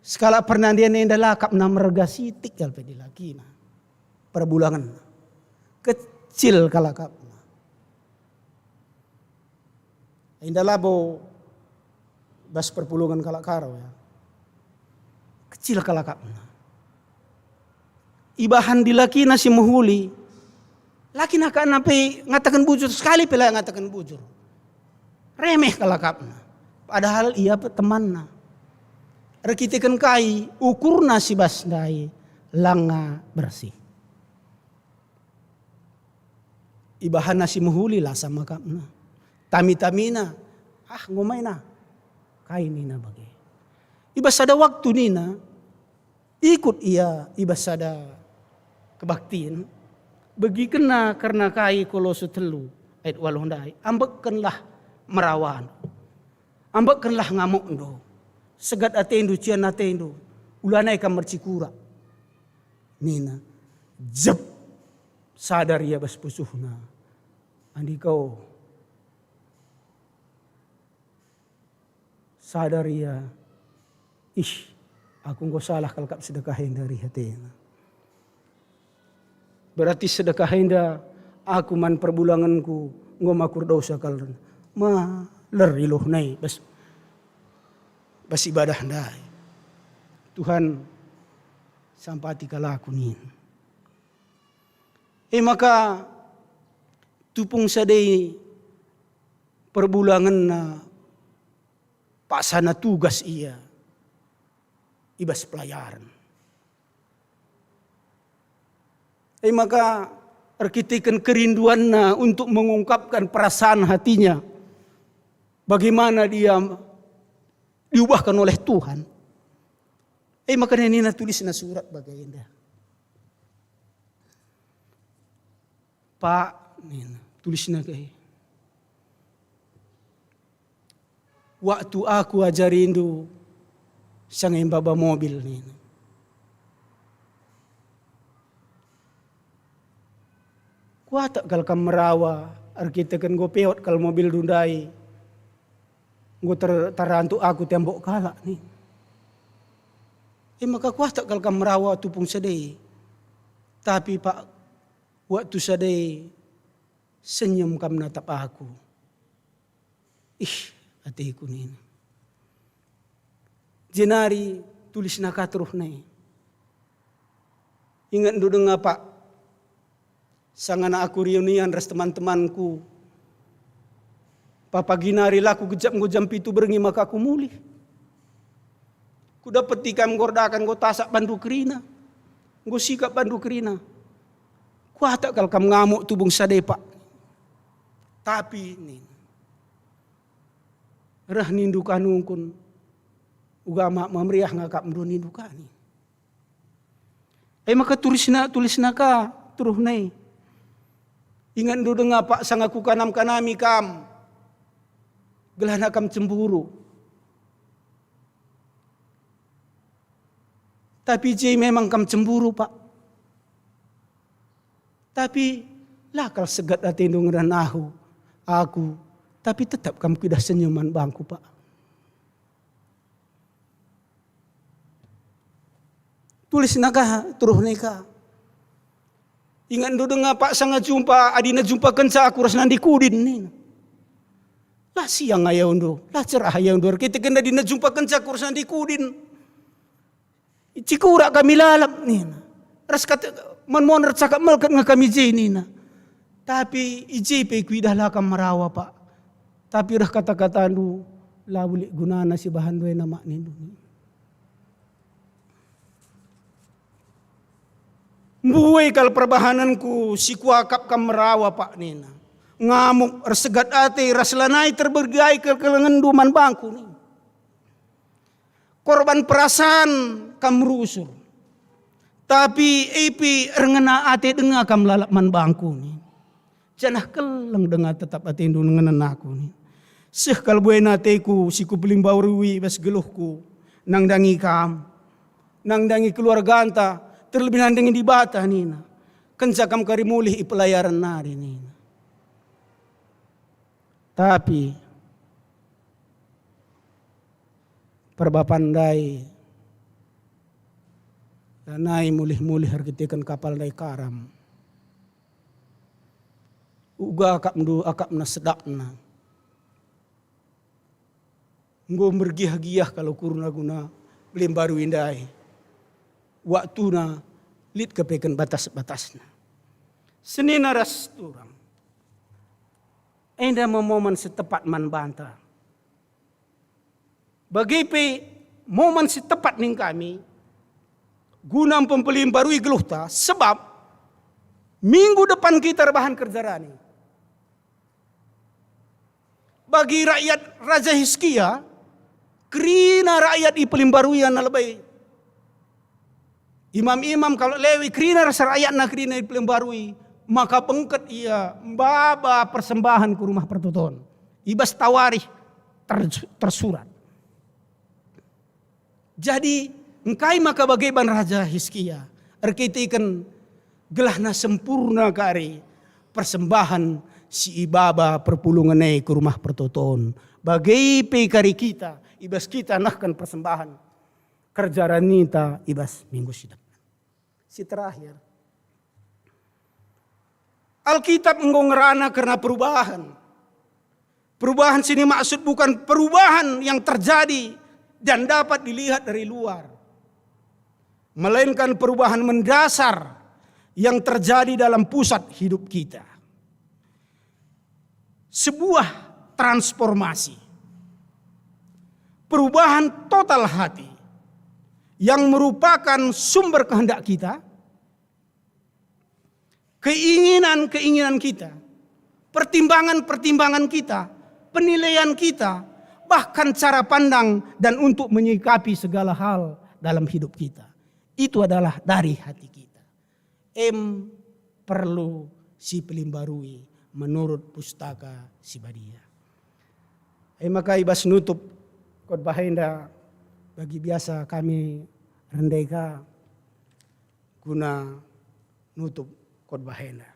sekalak pernanden enda lakapna merga sitik kal pe dilakina. Perbulangenna. Kecil kal akapna. Enda labo bas perpulungen kalak Karo, ya. Kecil kal akapna. Ibahan dilakina si mehuli. Lakin akapna pe ngataken bujur, sekali pe la ngataken bujur. Remeh kal akapna. Padahal ia pe temanna. Erkiteken kai ukurna si bas ndai langa bersih. Ibahanna si mehuli la sama akapna. Tami-tamina, ah, enggo maina. Kai nina bage? I bas sada waktu nina, ikut ia i bas sada kebaktin, begikenna kerna kai Kolose telu ayat waluh ndai, "Ambekkenlah merawandu, ambekkenlah ngamukndu, segat atendu, cian atendu, ulanai kam ercikurak," nina. Jep, sadar ia bas pusuhna. Andika o, sadar ia, "Ih, aku enggo salah kal kap sedekah enda," rih atena. "Berarti sedekah enda aku man perbulangenku enggo makur dosa kal." Maler iluh nai bas, bas ibadah ndai. "Tuhan, sampati kal aku," nina. E maka tupung sadei perbulangenna, paksana tugas ia i bas pelayaren. E maka erkiteken kerinduanna untuk mengungkapkan perasaan hatinya, bagaimana dia diubahkan oleh Tuhan, e maka nina tulisna surat bagenda. "Pak," nina, tulisna kai, "waktu aku ajarindu sanga mbaba mobil," nina. "Kuatak kal kam merawa, erkiteken enggo peot kal mobilndu ndai, enggo ter-, tarantuk aku tembok kalak," nina. "E maka kuatak kal kam merawa tupung sadei, tapi Pak, waktu sadei senyum kam natap aku." "Ih," ateku nina. Jenari tulisna ka terus nai. "Ingetndu denga, Pak, sangana aku reunian ras teman-temanku, pagi nari la kugejap enggo jam pitu berngi maka aku mulih. Kudapeti kam enggo erdakan, enggo tasak bandu kerina, enggo sikap bandu kerina. Kuatak kal kam ngamuk tubung sadei, Pak. Tapi," nina, "reh nindu ka nungkun, uga ma-, mameriah ngakapndu nindu ka," nina. E maka tulisna, tulisna ka teruh nai. "Ingetndu denga, Pak, sanga kukanam-kanami kam, gelahna kam cemburu. Tapi je memang kam cemburu, Pak. Tapi la kal segat atendu ngena aku, aku, tapi tetap kam kuidah senyum man bangku, Pak." Tulisna ka, teruh nai ka. "Ingetndu denga, Pak, sanga jumpa, adina jumpakenca aku ras Nandi Kudin," nina. "La siang ayaundu, la cerah ayaundu, erkiteken adina jumpakenca aku ras Nandi Kudin. Cikurak kami lalap," nina. "Ras kata man mon ercakap melket nge kami je," nina. "Tapi i je pe kuidah la kam merawa, Pak. Tapi reh kata-katandu, la lit gunana si bahan ndai namak nindu." "Mbue kal perbahanenku si kuakap kam merawa, Pak," nina. "Ngamuk, ersegat ate, ras lanai terbergai kekelengenndu man bangku," nina. "Korban perasan kam rusur, tapi e pe erngena ate denga kam lalap man bangku," nina. "Janah keleng denga tetap atendu ngenen aku," nina. "Seh kal buena ateku si kupelimbarui bas geluhku nandangi kam, nandangi keluarganta, terlebih nandangi Dibata," nina. "Kenca kam kari mulih i pelayaren nari," nina. Tapi perbapan ndai lanai mulih-mulih erkiteken kapal ndai karam. Uga akapndu akapna sedapna. Enggo mergiah-giah kal ukurna guna pelimbarui ndai. Waktuna lit kepeken batas-batasna. Senina ras turang. Enda me momen si tepat man banta. Bage pe momen si tepat ning kami guna mpelimbarui geluhta, sebab minggu depan kita erbahan kerja rani. Bagi rakyat Raja Hiskia, Kerina rakyat ipelimbarui anak lebe. Imam-imam kalak Lewi kerina ras rakyatna kerina ipelimbarui, maka bengket ia maba persembahen ku Rumah Pertoton. I bas Tawarikh ter-, tersurat. Jadi, engkai maka bage ban Raja Hiskia? Erkiteken gelahna sempurna kari persembahen si ibaba perpulungen e ku Rumah Pertoton. Bage pe kari kita, i bas kita nehken persembahen kerja ranita i bas minggu si depan. Si terakhir, Alkitab enggo ngerana kerna perubahan. Perubahan sini maksud bukan perubahan yang terjadi dan dapat dilihat dari luar, melainkan perubahan mendasar yang terjadi dalam pusat hidup kita. Sebuah transformasi, perubahan total hati yang merupakan sumber kehendak kita, keinginan-keinginan kita, pertimbangan-pertimbangan kita, penilaian kita, bahkan cara pandang dan untuk menyikapi segala hal dalam hidup kita. Itu adalah dari hati kita. Em perlu sipelimbarui menurut Pustaka Si Badia. E maka i bas nutup khotbah enda, bagi biasa kami rende ka guna nutup khotbah enda.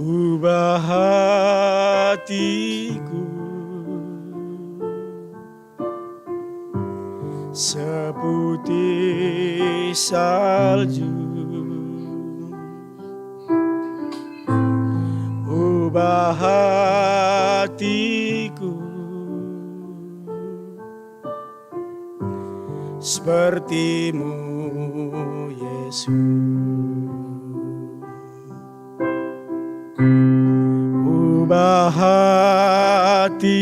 Ubah hatiku seputih salju. Ubah hatiku seperti-Mu, Yesus. Ubah hatiku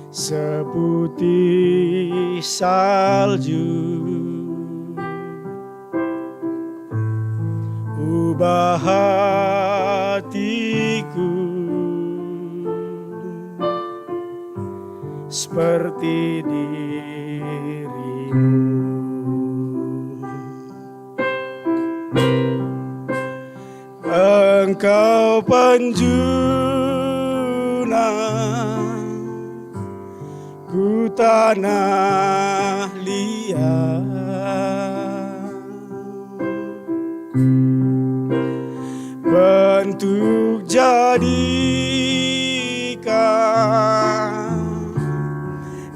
seputih salju. Ubah hatiku seperti dirimu. Engkau penjuna ku tanah liat, bentuk jadikan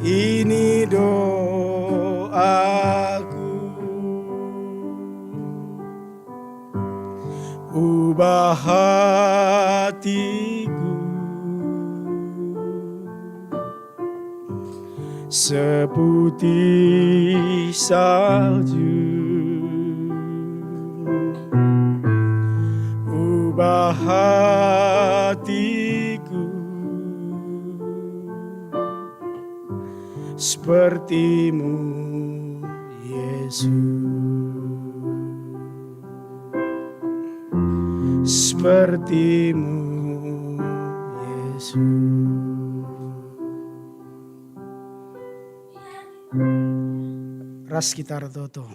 ini doaku. Ubah hatiku seputih salju. Ubah hatiku seperti-Mu, Yesus. Seperti-Mu, Yesus. Ras kita ertoto.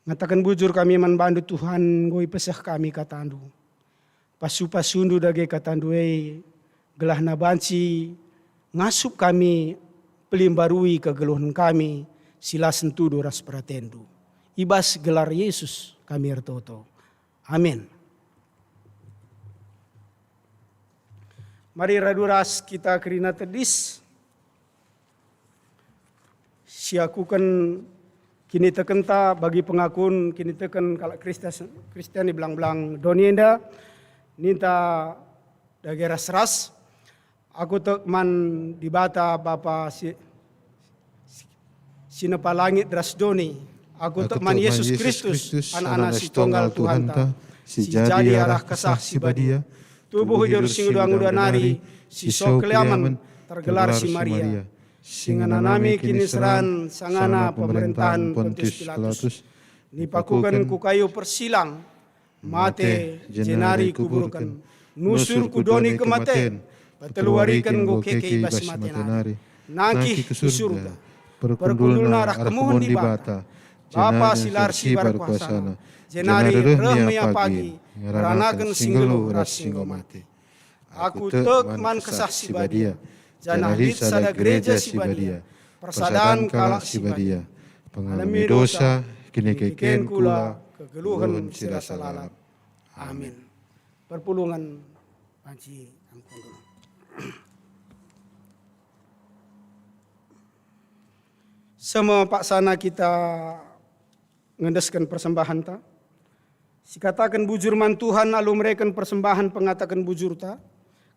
Ngataken bujur kami man bandu, Tuhan, enggo ipeseh kami kataNdu. Pasu-pasuNdu dage kataNdu e, gelahna banci ngasup kami pelimbarui kegeluhen kami si la sentudu ras peratenNdu. I bas gelar Yesus kami ertoto. Amin. Mari radu ras kita kerina tedis. Siakuken kinitekenta bagi pengakun kiniteken kalak Kristus, Kristen i belang-belang doni enda, ninta dage ras-ras. Aku tek man Dibata Bapa si, si nepa langit ras doni. Aku tek man Yesus Kristus, Anana si tonggal Tuhanta, si jadi arah Kesah Si Badia, tubuh i Singuda-nguda nari, si so keliamen, tergelar si Maria, si ngenanami kiniseran sangana pemerintahen Pontius Pilatus. Nipakuken ku kayu persilang, mate, jenari kuburken, nusur ku doni kematen, peteluariken enggo keke i bas mate nari, nangkih ku surga, perkundulna arah kemuhen Dibata, Bapa si la ersibar kuasana, jenari reh me ia pagi, ngeranaken si nggeluh ras si enggo mate. Aku tek man Kesah Si Badia, janah lit sada gereja si badia, persadan kalak si badia, pengalemi dosa, kiniken kula, kegeluhen si rasa lalap. Amin. Perpulungen banci angkundul. Seh me paksana kita ngendesken persembahenta. Sikataken bujur man Tuhan alu mereken persembahen pengataken bujurta.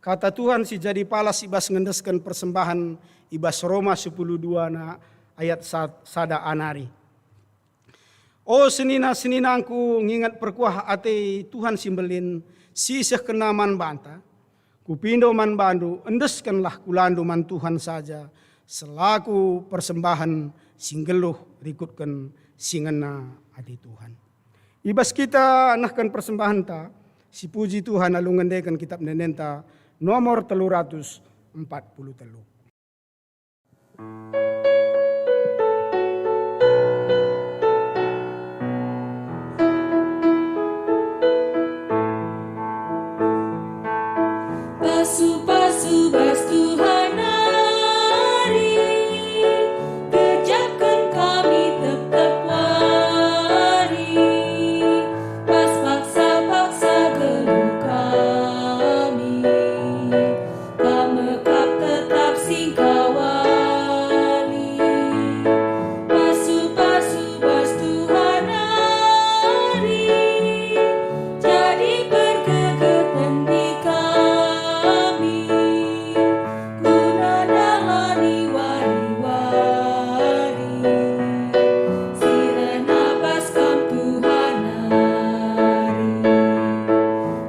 Kata Tuhan si jadi palas i bas ngendesken persembahen i bas Roma sepuluh dua na ayat sa-, sada a nari. O senina-seninangku, nginget perkuah ate Tuhan si mbelin, si isehkenNa man banta. Kupindo man bandu, endeskenlah kulandu man Tuhan saja, selaku persembahen si nggeluh rikutken si ngena ate Tuhan. I bas kita nehken persembahenta, sipuji Tuhan alu ngendeken Kitap Ende-endenta nomor telu ratus empat puluh telu. Pasu-pasu bas Tuhan nari, gejapken kami tep-tep wari, bas paksa-paksa geluh kami. Kam me kap tetap singkawali. Pasu-pasu bas Tuhan nari, jadi pergegeten di kami, guna ndalani wari-wari. Si reh napas Kam Tuhan nari.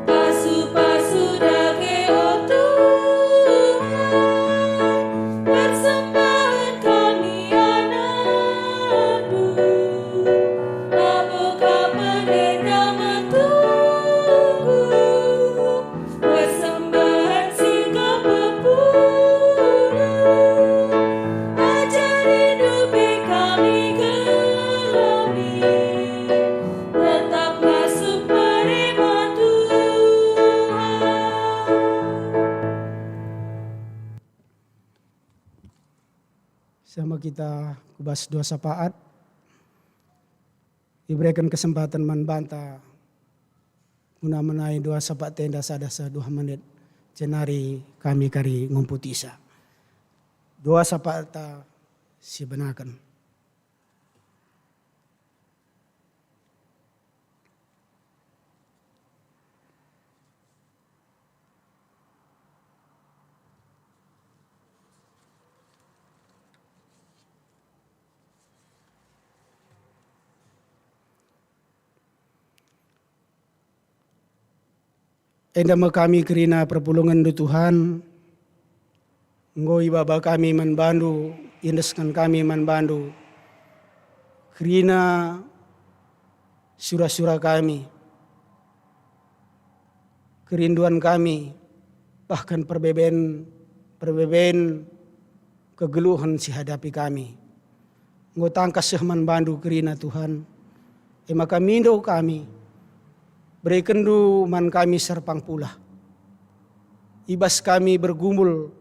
Pasu-pasu dage, o Tuhan, persembahen kami anakNdu, labo Kam enda metunggung, persembahen si Kam pepulung. AjariNdu pe kami gelemi, tetap ngasup mari man Tuhan. Sama kita ku bas doa syafaat. Ibereken kesempatan man banta guna menai doa syafaat enda sada seh dua menit, jenari kami kari ngumputisa. Doa syafaatta sibenaken. Enda me kami kerina perpulungenNdu, Tuhan. Enggo ibaba kami man bandu, iendesken kami man bandu kerina sura-sura kami, kerinduan kami, bahkan perbeben-perbeben kegeluhen si hadapi kami. Enggo tangkas seh man bandu kerina, Tuhan. E maka mindo kami, berekenndu man kami serpang pulah. I bas kami bergumul,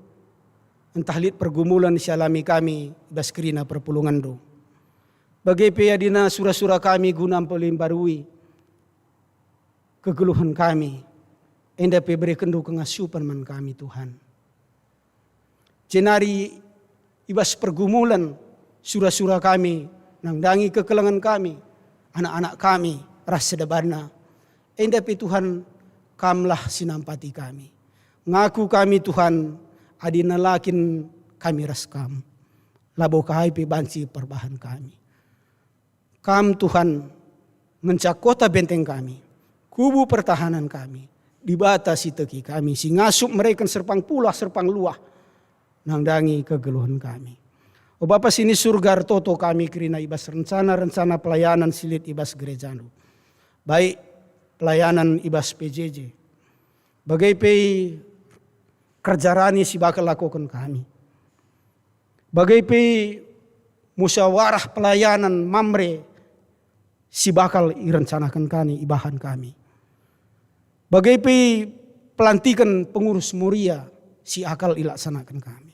ntah lit pergumulen si alami kami i bas kerina perpulungenndu. Bage pe adina sura-sura kami guna mpelimbarui kegeluhen kami, enda pe berekenndu kengasupen man kami, Tuhan. Jenari i bas pergumulen sura-sura kami, nandangi kekelengen kami, anak-anak kami, ras sedebanna. Enda pe Tuhan, Kamlah si nampati kami. Ngaku kami, Tuhan, adi nelakin kami ras Kam, labo kai pe banci perbahan kami. Kam, Tuhan, ngenca kota benteng kami, kubu pertahanan kami, Dibata si teki kami, si ngasup mereken serpang pulah, serpang luah, nandangi kegeluhen kami. O Bapa si ni Surga, ertoto kami kerina i bas rencana-rencana pelayanan si lit i bas gerejaNdu, baik pelayanan i bas P J J, bage pe kerja rani si bakal lakoken kami, bage pe musyawarah pelayanan Mamre si bakal irencanaken kami, ibahan kami, bage pe pelantiken pengurus Moria si akal ilaksanaken kami.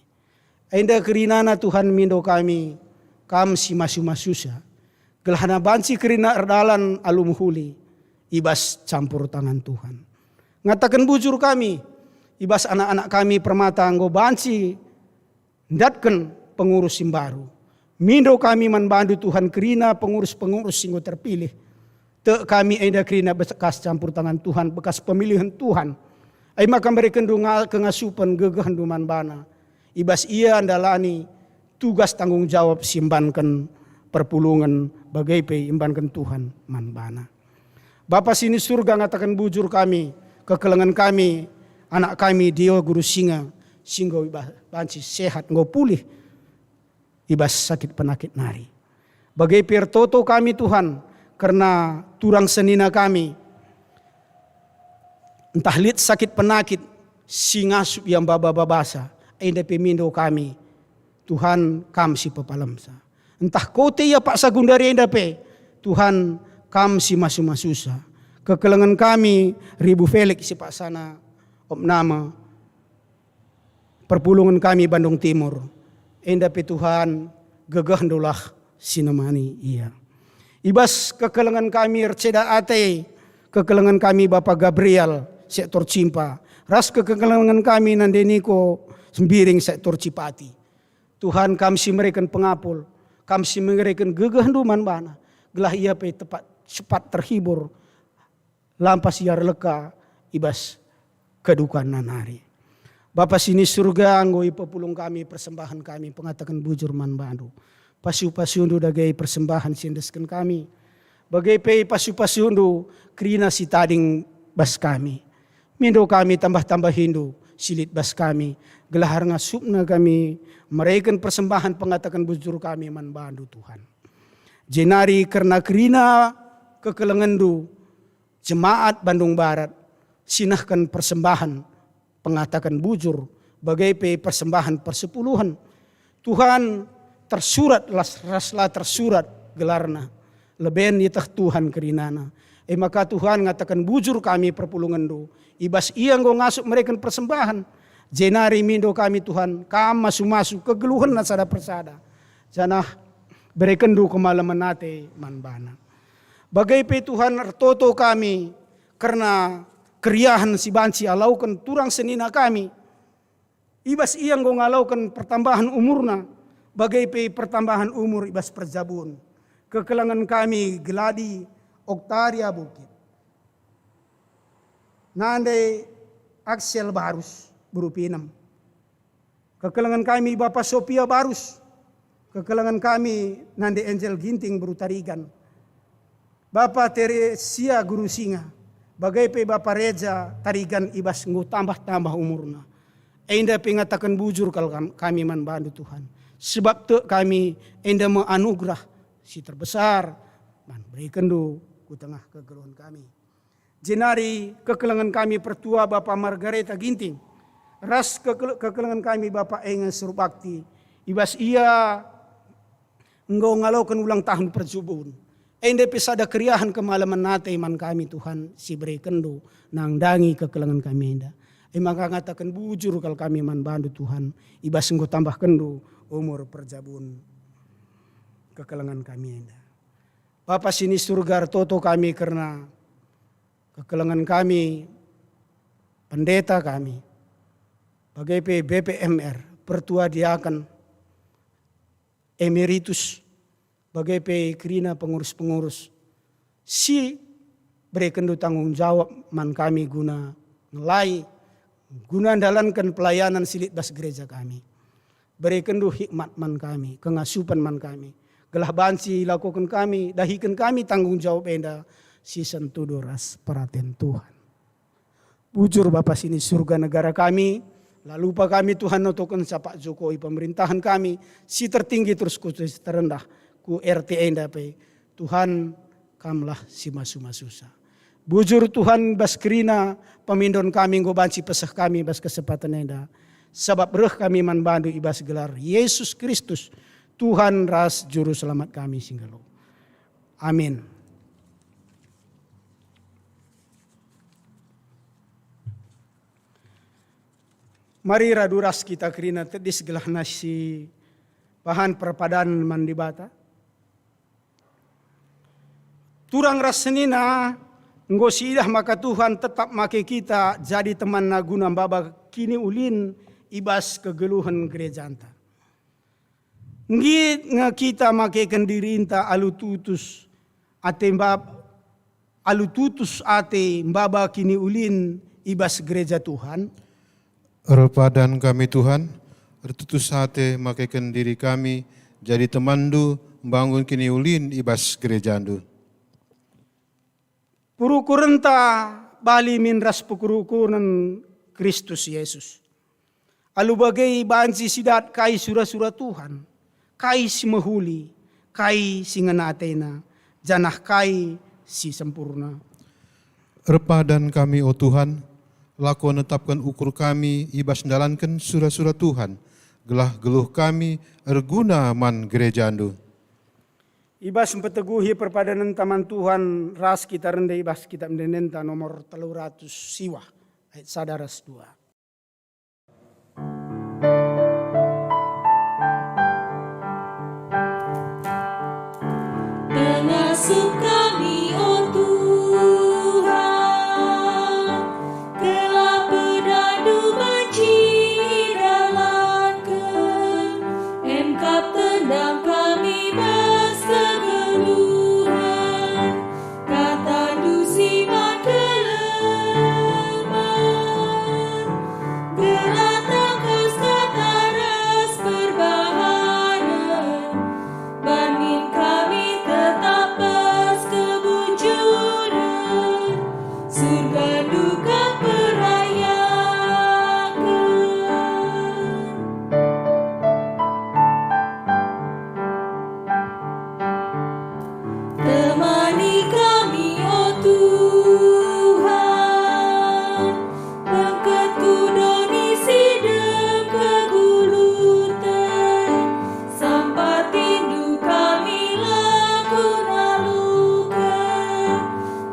Enda kerinana, Tuhan, mindo kami, Kam si masu-masusa, gelahna banci kerina erdalan alu mehuli i bas campur tangan Tuhan. Ngataken bujur kami, i bas anak-anak kami permata enggo banci ndatken pengurus si mbaru. Mindo kami man bandu, Tuhan, kerina pengurus-pengurus si enggo terpilih. Tek kami enda kerina bekas campur tangan Tuhan, bekas pemilihen Tuhan. E maka mberekenndu nga-, kengasupen gegehndu man bana, i bas ia ndalani tugas tanggung jawab si embanken perpulungen, bage pe embanken Tuhan man bana. Bapa si ni Surga, ngataken bujur kami, kekelengen kami, anak kami Dio Guru Singa, si enggo iba-, banci sehat, enggo pulih i bas sakit penakit nari. Bage pe ertoto kami, Tuhan, kerna turang senina kami, ntah lit sakit penakit si ngasup ia maba-babasa, enda pe mindo kami, Tuhan, Kam si pepalemsa. Ntah kote ia paksa gundari enda pe, Tuhan, Kam si masu-masusa. Kekelengen kami, Ribu Felix si paksana opname perpulungen kami Bandung Timur. Enda pe, Tuhan, gegehNdulah si nemani ia. I bas kekelengen kami erceda ate, kekelengen kami Bapa Gabriel sektor Cimpa, ras kekelengen kami Nande Niko Sembiring sektor Cipati. Tuhan, Kam si mereken pengapul, Kam si mereken gegehNdu man bana, gelah ia pe tepat, cepat terhibur, lampas ia erleka i bas kedukanna nari. Bapa si ni Surga, enggo ipepulung kami persembahen kami pengataken bujur man bandu. Pasu-pasundu dage persembahen si endesken kami, bage pe pasu-pasundu kerina si tading bas kami. Mindo kami tambah-tambahindu si lit bas kami, gelah ngasupna kami mereken persembahen pengataken bujur kami man bandu, Tuhan. Jenari kerna kerina kekelengenndu, jemaat Bandung Barat si nehken persembahen pengataken bujur, bage pe persembahen persepuluhen. Tuhan, tersurat las-, ras la tersurat gelarna, leben ieteh Tuhan kerinana. E maka Tuhan, ngataken bujur kami perpulungenndu, i bas ia enggo ngasup mereken persembahen. Jenari mindo kami, Tuhan, Kam masu-masu kegeluhenna sada persada, janah berekenndu kemalemen ate man bana. Bage pe, Tuhan, ertoto kami kerna keriahen si banci alauken turang senina kami. I bas ia enggo ngalauken pertambahen umurna, bage pe pertambahen umur i bas perjabun. Kekelengen kami Geladi Oktaria Bukit, Nande Axel Barus, beru Pinem. Kekelengen kami Bapa Sopia Barus. Kekelengen kami Nande Angel Ginting, beru Tarigan. Bapa Teresia, guru Singa, bage pe Bapa Reja Tarigan, i bas enggo tambah-tambah umurna. Enda pe ngataken bujur kal kam-, kami man bandu, Tuhan. Sebab tek kami enda me anugerah si terbesar man berekenndu ku tengah kegeluhen kami. Jenari kekelengen kami pertua Bapa Margareta Ginting, ras kekel-, kekelengen kami Bapa Enge Surbakti, i bas ia enggo ngaloken ulang tahun perjabun. Enda pe sada keriahen kemalemen ate man kami, Tuhan, si berekenndu nandangi kekelengen kami enda. E maka ngataken bujur kal kami man bandu, Tuhan, i bas enggo tambahkenndu umur perjabun kekelengen kami enda. Bapa si ni Surga, ertoto kami kerna kekelengen kami, pendeta kami, bage pe B P M R, pertua diaken, emeritus, bage pe kerina pengurus-pengurus si berekenNdu tanggung jawab man kami guna ngelai, guna ndalanken pelayanan si lit bas gereja kami. BerekenNdu hikmat man kami, kengasupen man kami, gelah banci ilakoken kami, dahiken kami tanggung jawab enda si sentudu ras peraten Tuhan. Bujur Bapa si ni Surga, negara kami, la lupa kami Tuhan notoken sapak Jokowi pemerintahan kami si tertinggi terus ku si terendah, ku R T enda pe. Tuhan, Kamlah si masu-masusa. Bujur Tuhan, bas kerina pemindon kami enggo banci peseh kami bas kesempatan enda, sabap reh kami man bandu i bas gelar Yesus Kristus, Tuhan ras Juru Selamat kami si nggeluh. Amin. Mari radu ras kita kerina tedis gelah nasi bahan perpadan man Dibata. Turang ras senina, enggo siidah maka Tuhan tetap make kita jadi temanNa guna maba kiniulin i bas kegeluhen gerejanta. Nggit nge kita makeken dirinta alu tutus ate mbab-, alu tutus ate maba kiniulin i bas gereja Tuhan? Erpadan kami, Tuhan, ertutus ate makeken diri kami jadi temanNdu mbangun kiniulin i bas gerejaNdu. Perukurenta bali min ras perukuren Kristus Yesus. Alu bage banci sidat kai sura-sura Tuhan, kai si mehuli, kai si ngena atena, janah kai si sempurna. Erpadan kami, o Tuhan, lako netapken ukur kami i bas ndalanken sura-sura Tuhan, gelah geluh kami erguna man gerejaNdu. I bas mpeteguhi perpadanenta man Tuhan, ras kita rende i bas Kitab Ende-endenta nomor telu ratus siwah, ayat sada ras dua. Pengasup kami, o Tuhan, gelah pedanNdu banci idalanken, emkap tendang kami bas kegeluhen, KataNdu si man kelemen, gelah tangkas kata ras perbahanen, banmin kami tetap bas kebujuren, surgaNdu kap perayaken. Temani kami, o Tuhan, bengket ku doni si dem kegeluhta, sampatiNdu kami la kunaluken,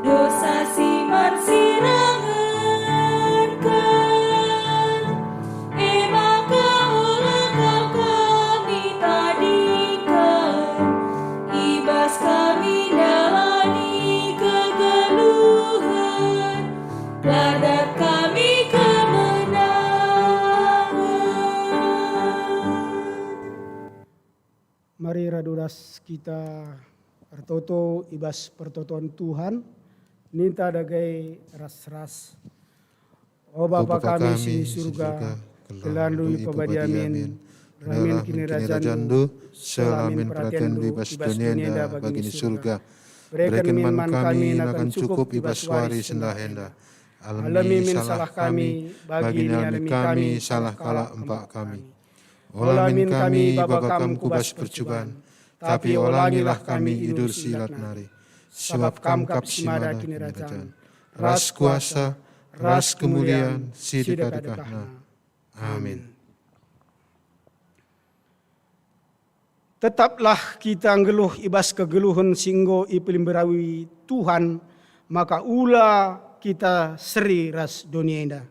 dosa si man si rangenken. E maka ola kal kami tadingken, i bas kami ndalani kegeluhen, la dat kami kemenangen. Mari radu ras kita ertoto i bas pertoton Tuhan, ninta dage ras-ras. O Bapa kami si i Surga, gelarNdu ipabadiamin, reh min kinirajanNdu, seh la min peratenNdu i bas doni enda bagi ni Surga. Bereken min man kami nakan cukup i bas wari sendah enda. Alemi min salah kami, bagi nialemi kami salah kalak empak kami. Ola min kami baba Kam ku bas percuban, tapi olangilah kami i bas si lat nari. Sabap Kam kap si mada kinirajan, ras kuasa, ras kemulian si dekah-dekahna. Amin. Tetaplah kita nggeluh i bas kegeluhen si enggo ipelimbarui Tuhan, maka ula kita seri ras doni enda.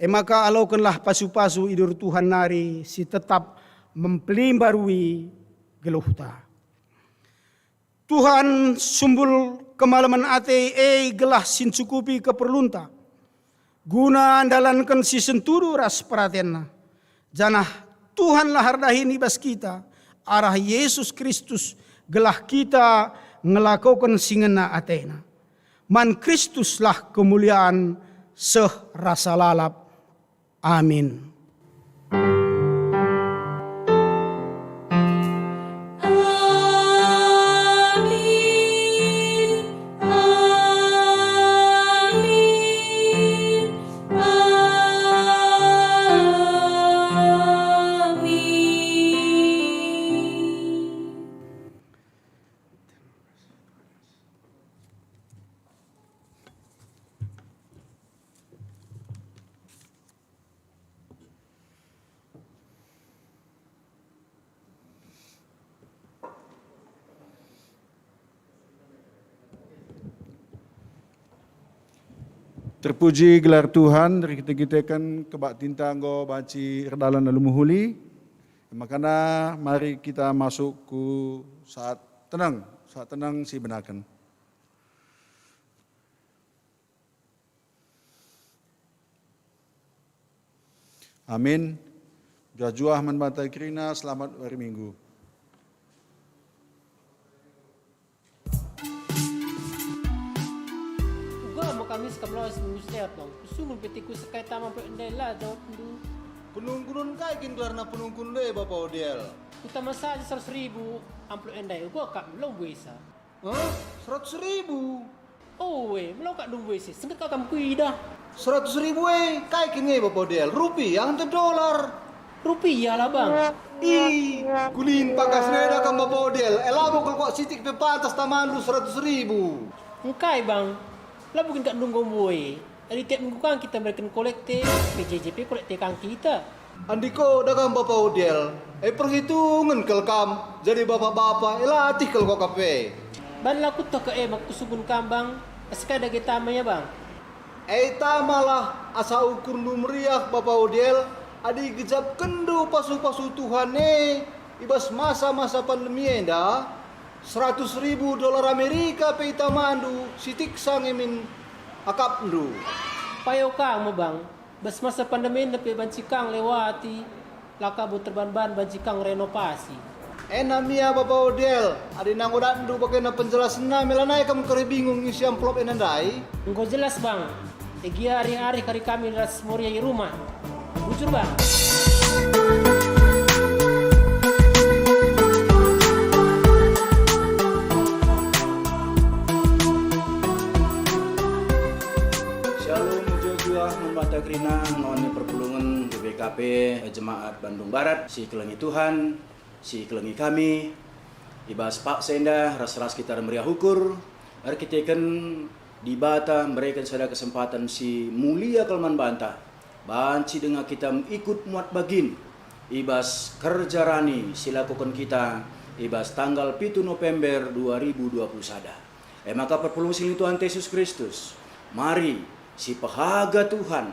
E maka alokenlah pasu-pasu i bas Tuhan nari si tetap mempelimbarui geluhta. Tuhan, sumbul kemalemen ate e gelah si ncukupi keperlunta, guna ndalanken si sentudu ras peratenNa. Janah Tuhanlah erdahin i bas kita, arah Yesus Kristus gelah kita ngelakoken si ngena ateNa. Man Kristuslah kemulian seh rasa lalap. Amin. Amin, amin, amin. Terpuji gelar Tuhan, erkite-kiteken kebaktinta enggo banci erdalan alu mehuli. Makana mari kita masuk ku saat tenang, saat tenang si benaken. Amin. Juah-juah man banta kerina, selamat wari Minggu. Uga me kami sekamlawes Minggu si lewat, Bang. Kusungkun petiku sekai tama pe ndai la jawabndu. Penungkunen kai kin gelarna penungkunen e, Bapa Odel? Kutama saja seratus ribu amplop e ndai, uga kap melo mbuesa. Hah? Seratus ribu? Oe, melo kap ndum mbuese, sengket kap kam kuidah. Seratus ribu e, kai kin nge, Bapa Odel? Rupiah ntah dolar? Rupiah lah, Bang. Ih, kulin pakas neda kam, Bapa Odel. E labo kal kuak sitik pe pantas tamandu seratus ribu. Engkai, Bang? Labo kin kap ndum nggo mbue. Adi tiap minggu kang kita mereken kolekte, P J J pe kolekte kang kita. Andiko dagam Bapa Odel, e perhitungen kal kam, jadi bapa-bapa, e latih kal kap e. Ban la kueteh ka e maka kusungkun kam, Bang, asa kai dage tama ia, Bang. E tamalah asa ukurndu meriah, Bapa Odel, adi igejapkenndu pasu-pasu Tuhan e i bas masa-masa pandemi enda, seratus ribu dolar Amerika pe itamandu, sitik sa nge min akapndu. Payo kang me, Bang, bas masa pandemi enda pe banci kang lewati, la kabo terban-ban banci kang renovasi. Ena mia Bapa Odel, adi nangodatndu bagena penjelasenna me lanai kam kari bingung isi amplop ena ndai? Enggo jelas, Bang. E gia arih-arih kari kami ras Moria i rumah. Bujur, Bang. Shalom, mejuah-juah man banta kerina, ngawan ni perpulungen G B K P Jemaat Bandung Barat, si kelengi Tuhan, si kelengi kami, i bas paksa enda ras-ras kita ermeriah ukur, erkiteken Dibata mereken sada kesempaten si mulia kal man banta, banci denga kita ikut muat bagin i bas kerja rani si lakoken kita i bas tanggal pitu November dua ribu dua puluh sada. E maka perpulung si Tuhan Yesus Kristus, mari sipehaga Tuhan,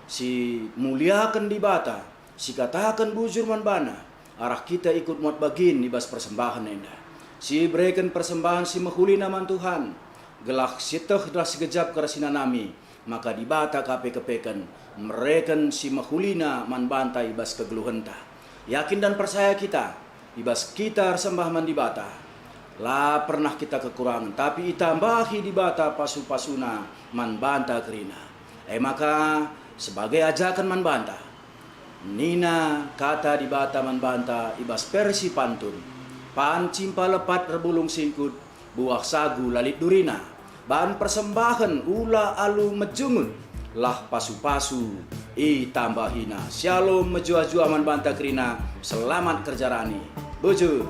simuliaken Dibata, sikataken bujur man baNa, arah kita ikut muat bagin i bas persembahen enda. Sibereken persembahen si mehulina man Tuhan, gelah sieteh ras sigejap kerasinanami, maka Dibata ka pe kepeken mereken si mehulina man banta i bas kegeluhenta. Yakin dan percaya kita, i bas kita ersembah man Dibata, la pernah kita kekurangen, tapi itambahi Dibata pasu-pasuNa man banta kerina. E maka, sebagai ajaken man banta, nina kata Dibata man banta i bas versi pantun, "Panci mpa lepat erbulung singkut, buah sagu la lit durina. Ban persembahen ula alu mejungun, lah pasu-pasu itambahina." Syalom, mejuah-juah man banta kerina, selamat kerja rani. Bujur.